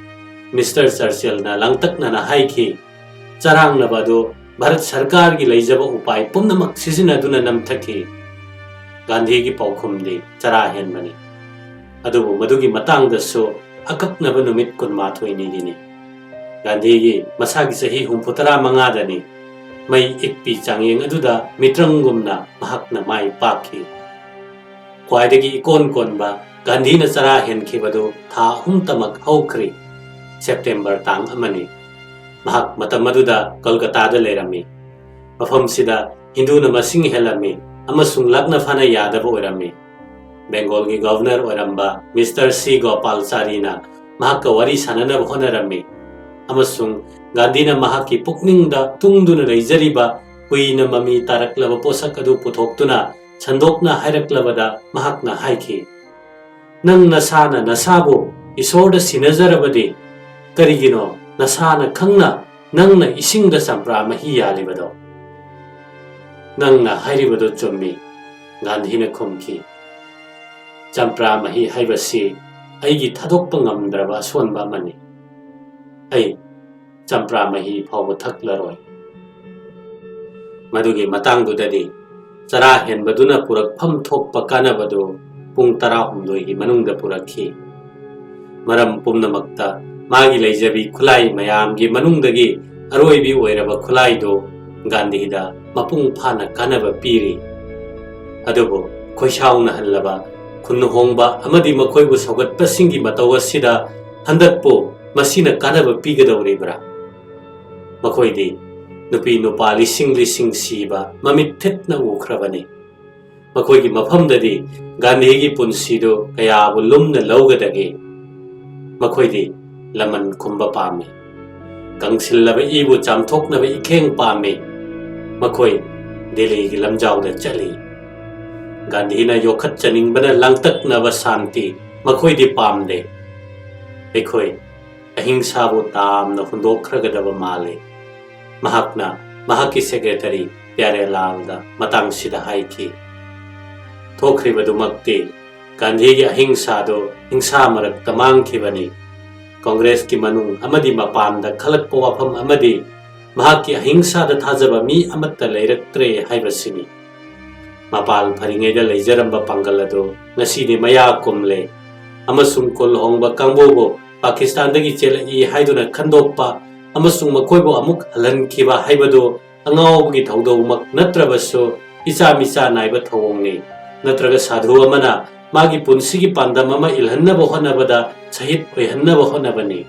ꯃꯤꯁꯇꯔ ꯆꯔꯆꯤꯜꯅ ꯂꯥꯡꯇꯛꯅꯅ ꯍꯥꯏꯈꯤ, "ꯆꯔꯥꯡꯅꯕ ꯑꯗꯨ ꯚꯥꯔꯠ ꯁꯔꯀꯥꯔꯒꯤ ꯂꯩꯖꯕ ꯎꯄꯥꯏ ꯄꯨꯝꯅꯃꯛ ꯁꯤꯖꯤꯟꯅꯗꯨꯅ ꯅꯝꯊꯈꯤ꯫" ꯒꯥꯟꯙꯤꯒꯤ ꯄꯥꯎꯈꯨꯝꯗꯤ ꯆꯔꯥ ꯍꯦꯟꯕꯅꯤ꯫ ꯑꯗꯨꯕꯨ ꯃꯗꯨꯒꯤ ꯃꯇꯥꯡꯗꯁꯨ ꯑꯀꯛꯅꯕ ꯅꯨꯃꯤꯠ ꯀꯨꯟꯃꯥꯊꯣꯏꯅꯤꯒꯤꯅꯤ꯫ ꯒꯥꯟꯙꯤꯒꯤ ꯃꯁꯥꯒꯤ ꯆꯍꯤ ꯍꯨꯝꯐꯨ ꯇꯔꯥ ꯃꯉꯥꯗꯅꯤ꯫ ꯃꯩ ꯏꯛꯄꯤ ꯆꯥꯡꯌꯦꯡ ꯑꯗꯨꯗ ꯃꯤꯇ꯭ꯔꯪꯒꯨꯝꯅ ꯃꯍꯥꯛꯅ ꯃꯥꯏ ꯄꯥꯛꯈꯤ꯫ ꯈ꯭ꯋꯥꯏꯗꯒꯤ ꯏꯀꯣꯟ ꯀꯣꯟꯕ ꯒꯥꯟꯙꯤꯅ ꯆꯔꯥ ꯍꯦꯟꯈꯤꯕꯗꯨ ꯊꯥ ꯑꯍꯨꯝꯇꯃꯛ ꯍꯧꯈ꯭ꯔꯤ꯫ ꯁꯦꯞꯇꯦꯝꯕꯔ ꯇꯥꯡ ꯑꯃꯅꯤ꯫ ꯃꯍꯥꯛ ꯃꯇꯝ ꯑꯗꯨꯗ ꯀꯜꯀꯇꯥꯗ ꯂꯩꯔꯝꯃꯤ꯫ ꯃꯐꯝꯁꯤꯗ ꯍꯤꯟꯗꯨꯅ ꯃꯁꯤꯡ ꯍꯦꯜꯂꯝꯃꯤ ꯑꯃꯁꯨꯡ ꯂꯥꯛꯅ ꯐꯥꯅ ꯌꯥꯗꯕ ꯑꯣꯏꯔꯝꯃꯤ꯫ ꯕꯦꯡꯒꯣꯜꯒꯤ ꯒꯚꯔꯅꯔ ꯑꯣꯏꯔꯝꯕ ꯃꯤꯁꯇꯔ ꯁꯤ ꯒꯣꯄꯥꯜꯆꯥꯔꯤꯅ ꯃꯍꯥꯛꯀ ꯋꯥꯔꯤ ꯁꯥꯅꯅꯕ ꯍꯣꯠꯅꯔꯝꯃꯤ, ꯑꯃꯁꯨꯡ ꯒꯥꯟꯙꯤꯅ ꯃꯍꯥꯛꯀꯤ ꯄꯨꯛꯅꯤꯡꯗ ꯇꯨꯡꯗꯨꯅ ꯂꯩꯖꯔꯤꯕ ꯀꯨꯏꯅ ꯃꯃꯤ ꯇꯥꯔꯛꯂꯕ ꯄꯣꯠꯁꯛ ꯑꯗꯨ ꯄꯨꯊꯣꯛꯇꯨꯅ ꯁꯟꯗꯣꯛꯅ ꯍꯥꯏꯔꯛꯂꯕꯗ ꯃꯍꯥꯛꯅ ꯍꯥꯏꯈꯤ, "ꯅꯪ ꯅꯁꯥꯅ ꯅꯁꯥꯕꯨ ꯏꯁꯣꯔꯗ ꯁꯤꯟꯅꯖꯔꯕꯗꯤ ꯀꯔꯤꯒꯤꯅꯣ ꯅꯁꯥꯅ ꯈꯪꯅ ꯅꯪꯅ ꯏꯁꯤꯡꯗ ꯆꯝꯄ꯭ꯔꯥ ꯃꯍꯤ ꯌꯥꯜꯂꯤꯕꯗꯣ꯫ "ꯅꯪꯅ ꯍꯥꯏꯔꯤꯕꯗꯨ ꯆꯨꯝꯃꯤ," ꯒꯥꯟꯙꯤꯅ ꯈꯨꯝꯈꯤ꯫ "ꯆꯝꯄ꯭ꯔꯥ ꯃꯍꯤ ꯍꯥꯏꯕꯁꯤ ꯑꯩꯒꯤ ꯊꯥꯗꯣꯛꯄ ꯉꯝꯗ꯭ꯔꯕ ꯑꯁꯣꯟꯕ ꯑꯃꯅꯤ꯫ ꯑꯩ ꯆꯝꯄ꯭ꯔꯥ ꯃꯍꯤ ꯐꯥꯎꯕ ꯊꯛꯂꯔꯣꯏ꯫" ꯃꯗꯨꯒꯤ ꯃꯇꯥꯡꯗꯨꯗꯗꯤ ꯆꯔꯥ ꯍꯦꯟꯕꯗꯨꯅ ꯄꯨꯔꯛꯐꯝ ꯊꯣꯛꯄ ꯀꯥꯟꯅꯕꯗꯨ ꯄꯨꯡ ꯇꯔꯥꯍꯨꯝꯗꯣꯏꯒꯤ ꯃꯅꯨꯡꯗ ꯄꯨꯔꯛꯈꯤ꯫ ꯃꯔꯝ ꯄꯨꯝꯅꯃꯛꯇ ꯃꯥꯒꯤ ꯂꯩꯖꯕꯤ ꯈꯨꯠꯂꯥꯏ ꯃꯌꯥꯝꯒꯤ ꯃꯅꯨꯡꯗꯒꯤ ꯑꯔꯣꯏꯕꯤ ꯑꯣꯏꯔꯕ ꯈꯨꯠꯂꯥꯏꯗꯨ ꯒꯥꯟꯙꯤꯗ ꯃꯄꯨꯡ ꯐꯥꯅ ꯀꯥꯟꯅꯕ ꯄꯤꯔꯤ꯫ ꯑꯗꯨꯕꯨ ꯈꯣꯏꯁꯥꯎꯅꯍꯜꯂꯕ ꯈꯨꯟ ꯍꯣꯡꯕ ꯑꯃꯗꯤ ꯃꯈꯣꯏꯕꯨ ꯁꯧꯒꯠꯄꯁꯤꯡꯒꯤ ꯃꯇꯧ ꯑꯁꯤꯗ ꯍꯟꯗꯛꯄꯨ ꯃꯁꯤꯅ ꯀꯥꯟꯅꯕ ꯄꯤꯒꯗꯧꯔꯤꯕ꯭ꯔꯥ? ꯃꯈꯣꯏꯗꯤ ꯅꯨꯄꯤ ꯅꯨꯄꯥ ꯂꯤꯁꯤꯡ ꯂꯤꯁꯤꯡ ꯁꯤꯕ ꯃꯃꯤꯠ ꯊꯤꯠꯅ ꯎꯈ꯭ꯔꯕꯅꯤ꯫ ꯃꯈꯣꯏꯒꯤ ꯃꯐꯝꯗꯗꯤ ꯒꯥꯟꯙꯤꯒꯤ ꯄꯨꯟꯁꯤꯗꯨ ꯀꯌꯥꯕꯨ ꯂꯨꯝꯅ ꯂꯧꯒꯗꯒꯦ? ꯃꯈꯣꯏꯗꯤ ꯂꯃꯟ ꯈꯨꯝꯕ ꯄꯥꯝꯃꯤ꯫ ꯀꯪꯁꯤꯜꯂꯕ ꯏꯕꯨ ꯆꯥꯝꯊꯣꯛꯅꯕ ꯏꯈꯦꯡ ꯄꯥꯝꯃꯤ꯫ ꯃꯈꯣꯏ ꯗꯦꯜꯂꯤꯒꯤ ꯂꯝꯖꯥꯎꯗ ꯆꯠꯂꯤ꯫ ꯒꯥꯟꯙꯤꯅ ꯌꯣꯛꯈꯠꯆꯅꯤꯡꯕꯅ ꯂꯥꯡꯇꯛꯅꯕ ꯁꯥꯟꯇꯤ ꯃꯈꯣꯏꯗꯤ ꯄꯥꯝꯗꯦ꯫ ꯑꯩꯈꯣꯏ ꯑꯍꯤꯡꯁꯥꯕꯨ ꯇꯥꯝꯅ ꯍꯨꯟꯗꯣꯛꯈ꯭ꯔꯒꯗꯕ ꯃꯥꯜꯂꯤ꯫ ꯃꯍꯥꯛꯅ ꯃꯍꯥꯛꯀꯤ ꯁꯦꯀ꯭ꯔꯦꯇꯔꯤ ꯄ꯭ꯌꯥꯔꯦꯂꯥꯜꯗ ꯃꯇꯥꯡꯁꯤꯗ ꯍꯥꯏꯈꯤ꯫ ꯊꯣꯛꯈ꯭ꯔꯤꯕꯗꯨꯃꯛꯇꯤ ꯒꯥꯟꯙꯤꯒꯤ ꯑꯍꯤꯡꯁꯥꯗꯨ ꯍꯤꯡꯁꯥ ꯃꯔꯛꯇ ꯃꯥꯡꯈꯤꯕꯅꯤ꯫ ꯀꯣꯡꯒ꯭ꯔꯦꯁꯀꯤ ꯃꯅꯨꯡ ꯑꯃꯗꯤ ꯃꯄꯥꯟꯗ ꯈꯜꯂꯛꯄ ꯋꯥꯐꯝ ꯑꯃꯗꯤ ꯃꯍꯥꯛꯀꯤ ꯑꯍꯤꯡꯁꯥꯗ ꯊꯥꯖꯕ ꯃꯤ ꯑꯃꯠꯇ ꯂꯩꯔꯛꯇ꯭ꯔꯦ ꯍꯥꯏꯕꯁꯤꯅꯤ꯫ ꯃꯄꯥꯜ ꯐꯔꯤꯉꯩꯗ ꯂꯩꯖꯔꯝꯕ ꯄꯥꯡꯒꯜ ꯑꯗꯨ ꯉꯁꯤꯗꯤ ꯃꯌꯥ ꯀꯨꯝꯂꯦ ꯑꯃꯁꯨꯡ ꯀꯨꯜ ꯍꯣꯡꯕ ꯀꯥꯡꯕꯨꯕꯨ ꯄꯥꯀꯤꯁꯇꯥꯟꯗꯒꯤ ꯆꯦꯜꯂꯛꯏ ꯍꯥꯏꯗꯨꯅ ꯈꯟꯗꯣꯛꯄ ꯑꯃꯁꯨꯡ ꯃꯈꯣꯏꯕꯨ ꯑꯃꯨꯛ ꯍꯜꯍꯟꯈꯤꯕ ꯍꯥꯏꯕꯗꯨ ꯑꯉꯥꯎꯕꯒꯤ ꯊꯧꯗꯧꯃꯛ ꯅꯠꯇ꯭ꯔꯕꯁꯨ ꯏꯆꯥ ꯃꯤꯆꯥ ꯅꯥꯏꯕ ꯊꯧꯑꯣꯡꯅꯤ꯫ ꯅꯠꯇ꯭ꯔꯒ ꯁꯥꯙꯨ ꯑꯃꯅ ꯃꯥꯒꯤ ꯄꯨꯟꯁꯤꯒꯤ ꯄꯥꯟꯗꯝ ꯑꯃ ꯏꯜꯍꯟꯅꯕ ꯍꯣꯠꯅꯕꯗ ꯁꯍꯤꯗ ꯑꯣꯏꯍꯟꯅꯕ ꯍꯣꯠꯅꯕꯅꯤ꯫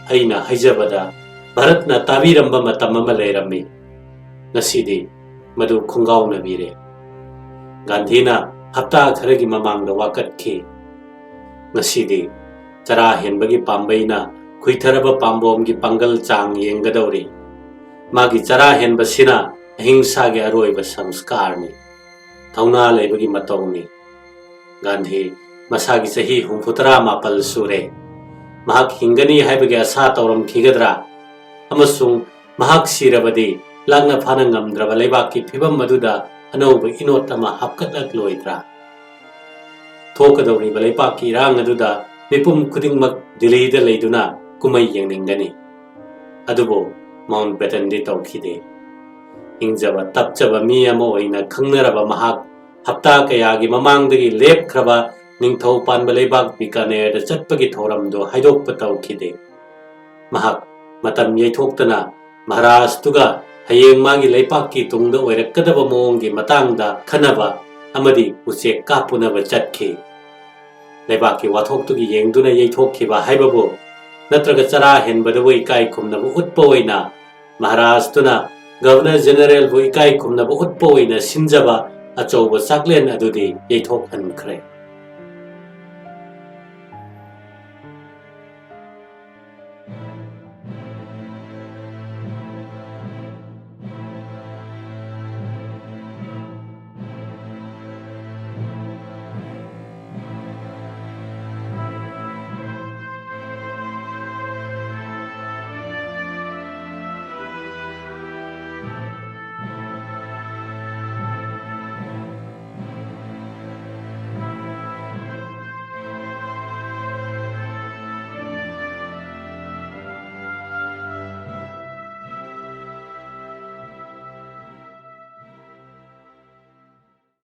ꯑꯩꯅ ꯍꯥꯏꯖꯕꯗ ꯚꯥꯔꯠꯅ ꯇꯥꯕꯤꯔꯝꯕ ꯃꯇꯝ ꯑꯃ ꯂꯩꯔꯝꯃꯤ꯫ ꯉꯁꯤꯗꯤ ꯃꯗꯨ ꯈꯣꯡꯒꯥꯎꯅꯕꯤꯔꯦ꯫ ꯒꯥꯟꯙꯤꯅ ꯍꯞꯇꯥ ꯈꯔꯒꯤ ꯃꯃꯥꯡꯗ ꯋꯥꯀꯠꯈꯤ꯫ ꯉꯁꯤꯗꯤ ꯆꯔꯥ ꯍꯦꯟꯕꯒꯤ ꯄꯥꯝꯕꯩꯅ ꯈꯨꯏꯊꯔꯕ ꯄꯥꯝꯕꯣꯝꯒꯤ ꯄꯥꯡꯒꯜ ꯆꯥꯡ ꯌꯦꯡꯒꯗꯧꯔꯤ꯫ ꯃꯥꯒꯤ ꯆꯔꯥ ꯍꯦꯟꯕꯁꯤꯅ ꯑꯍꯤꯡꯁꯥꯒꯤ ꯑꯔꯣꯏꯕ ꯁꯪꯁꯀꯥꯔꯅꯤ꯫ ꯊꯧꯅꯥ ꯂꯩꯕꯒꯤ ꯃꯇꯧꯅꯤ꯫ ꯒꯥꯟꯙꯤ ꯃꯁꯥꯒꯤ ꯆꯍꯤ ꯍꯨꯝꯐꯨꯇꯔꯥ ꯃꯥꯄꯜ ꯁꯨꯔꯦ꯫ ꯃꯍꯥꯛ ꯍꯤꯡꯒꯅꯤ ꯍꯥꯏꯕꯒꯤ ꯑꯁꯥ ꯇꯧꯔꯝꯈꯤꯒꯗ꯭ꯔꯥ? ꯑꯃꯁꯨꯡ ꯃꯍꯥꯛ ꯁꯤꯔꯕꯗꯤ ꯂꯥꯛꯅ ꯐꯥꯅ ꯉꯝꯗ꯭ꯔꯕ ꯂꯩꯕꯥꯛꯀꯤ ꯐꯤꯕꯝ ꯑꯗꯨꯗ ꯑꯅꯧꯕ ꯏꯅꯣꯠ ꯑꯃ ꯍꯥꯞꯀꯠꯂꯛꯂꯣꯏꯗ꯭ꯔꯥ? ꯊꯣꯛꯀꯗꯧꯔꯤꯕ ꯂꯩꯄꯥꯛꯀꯤ ꯏꯔꯥꯡ ꯑꯗꯨꯗ ꯃꯤꯄꯨꯝ ꯈꯨꯗꯤꯡꯃꯛ ꯗꯤꯜꯂꯤꯗ ꯂꯩꯗꯨꯅ ꯀꯨꯝꯍꯩ ꯌꯦꯡꯅꯤꯡꯒꯅꯤ꯫ ꯑꯗꯨꯕꯨ ꯃꯥꯎꯟꯠꯕꯦꯇꯟꯗꯤ ꯇꯧꯈꯤꯗꯦ꯫ ꯍꯤꯡꯖꯕ ꯇꯞꯆꯕ ꯃꯤ ꯑꯃ ꯑꯣꯏꯅ ꯈꯪꯅꯔꯕ ꯃꯍꯥꯛ ꯍꯞꯇꯥ ꯀꯌꯥꯒꯤ ꯃꯃꯥꯡꯗꯒꯤ ꯂꯦꯞꯈ꯭ꯔꯕ ꯅꯤꯡꯊꯧ ꯄꯥꯟꯕ ꯂꯩꯕꯥꯛ ꯕꯤꯀꯥꯅꯦꯔꯗ ꯆꯠꯄꯒꯤ ꯊꯧꯔꯝꯗꯨ ꯍꯥꯏꯗꯣꯛꯄ ꯇꯧꯈꯤꯗꯦ꯫ ꯃꯍꯥꯛ ꯃꯇꯝ ꯌꯩꯊꯣꯛꯇꯅ ꯃꯍꯥꯔꯥꯖꯇꯨꯒ ꯍꯌꯦꯡ ꯃꯥꯒꯤ ꯂꯩꯄꯥꯛꯀꯤ ꯇꯨꯡꯗ ꯑꯣꯏꯔꯛꯀꯗꯕ ꯃꯑꯣꯡꯒꯤ ꯃꯇꯥꯡꯗ ꯈꯟꯅꯕ ꯑꯃꯗꯤ ꯎꯆꯦꯛ ꯀꯥꯞꯄꯨꯅꯕ ꯆꯠꯈꯤ꯫ ꯂꯩꯕꯥꯛꯀꯤ ꯋꯥꯊꯣꯛꯇꯨꯒꯤ ꯌꯦꯡꯗꯨꯅ ꯌꯩꯊꯣꯛꯈꯤꯕ ꯍꯥꯏꯕꯕꯨ, ꯅꯠꯇ꯭ꯔꯒ ꯆꯔꯥ ꯍꯦꯟꯕꯗꯕꯨ ꯏꯀꯥꯏ ꯈꯨꯝꯅꯕ ꯎꯠꯄ ꯑꯣꯏꯅ ꯃꯍꯥꯔꯥꯖꯇꯨꯅ ꯒꯚꯔꯅꯔ ꯖꯦꯅꯔꯦꯜꯕꯨ ꯏꯀꯥꯏ ꯈꯨꯝꯅꯕ ꯎꯠꯄ ꯑꯣꯏꯅ ꯁꯤꯟꯖꯕ ꯑꯆꯧꯕ ꯆꯥꯛꯂꯦꯟ ꯑꯗꯨꯗꯤ ꯌꯩꯊꯣꯛꯍꯟꯈ꯭ꯔꯦ꯫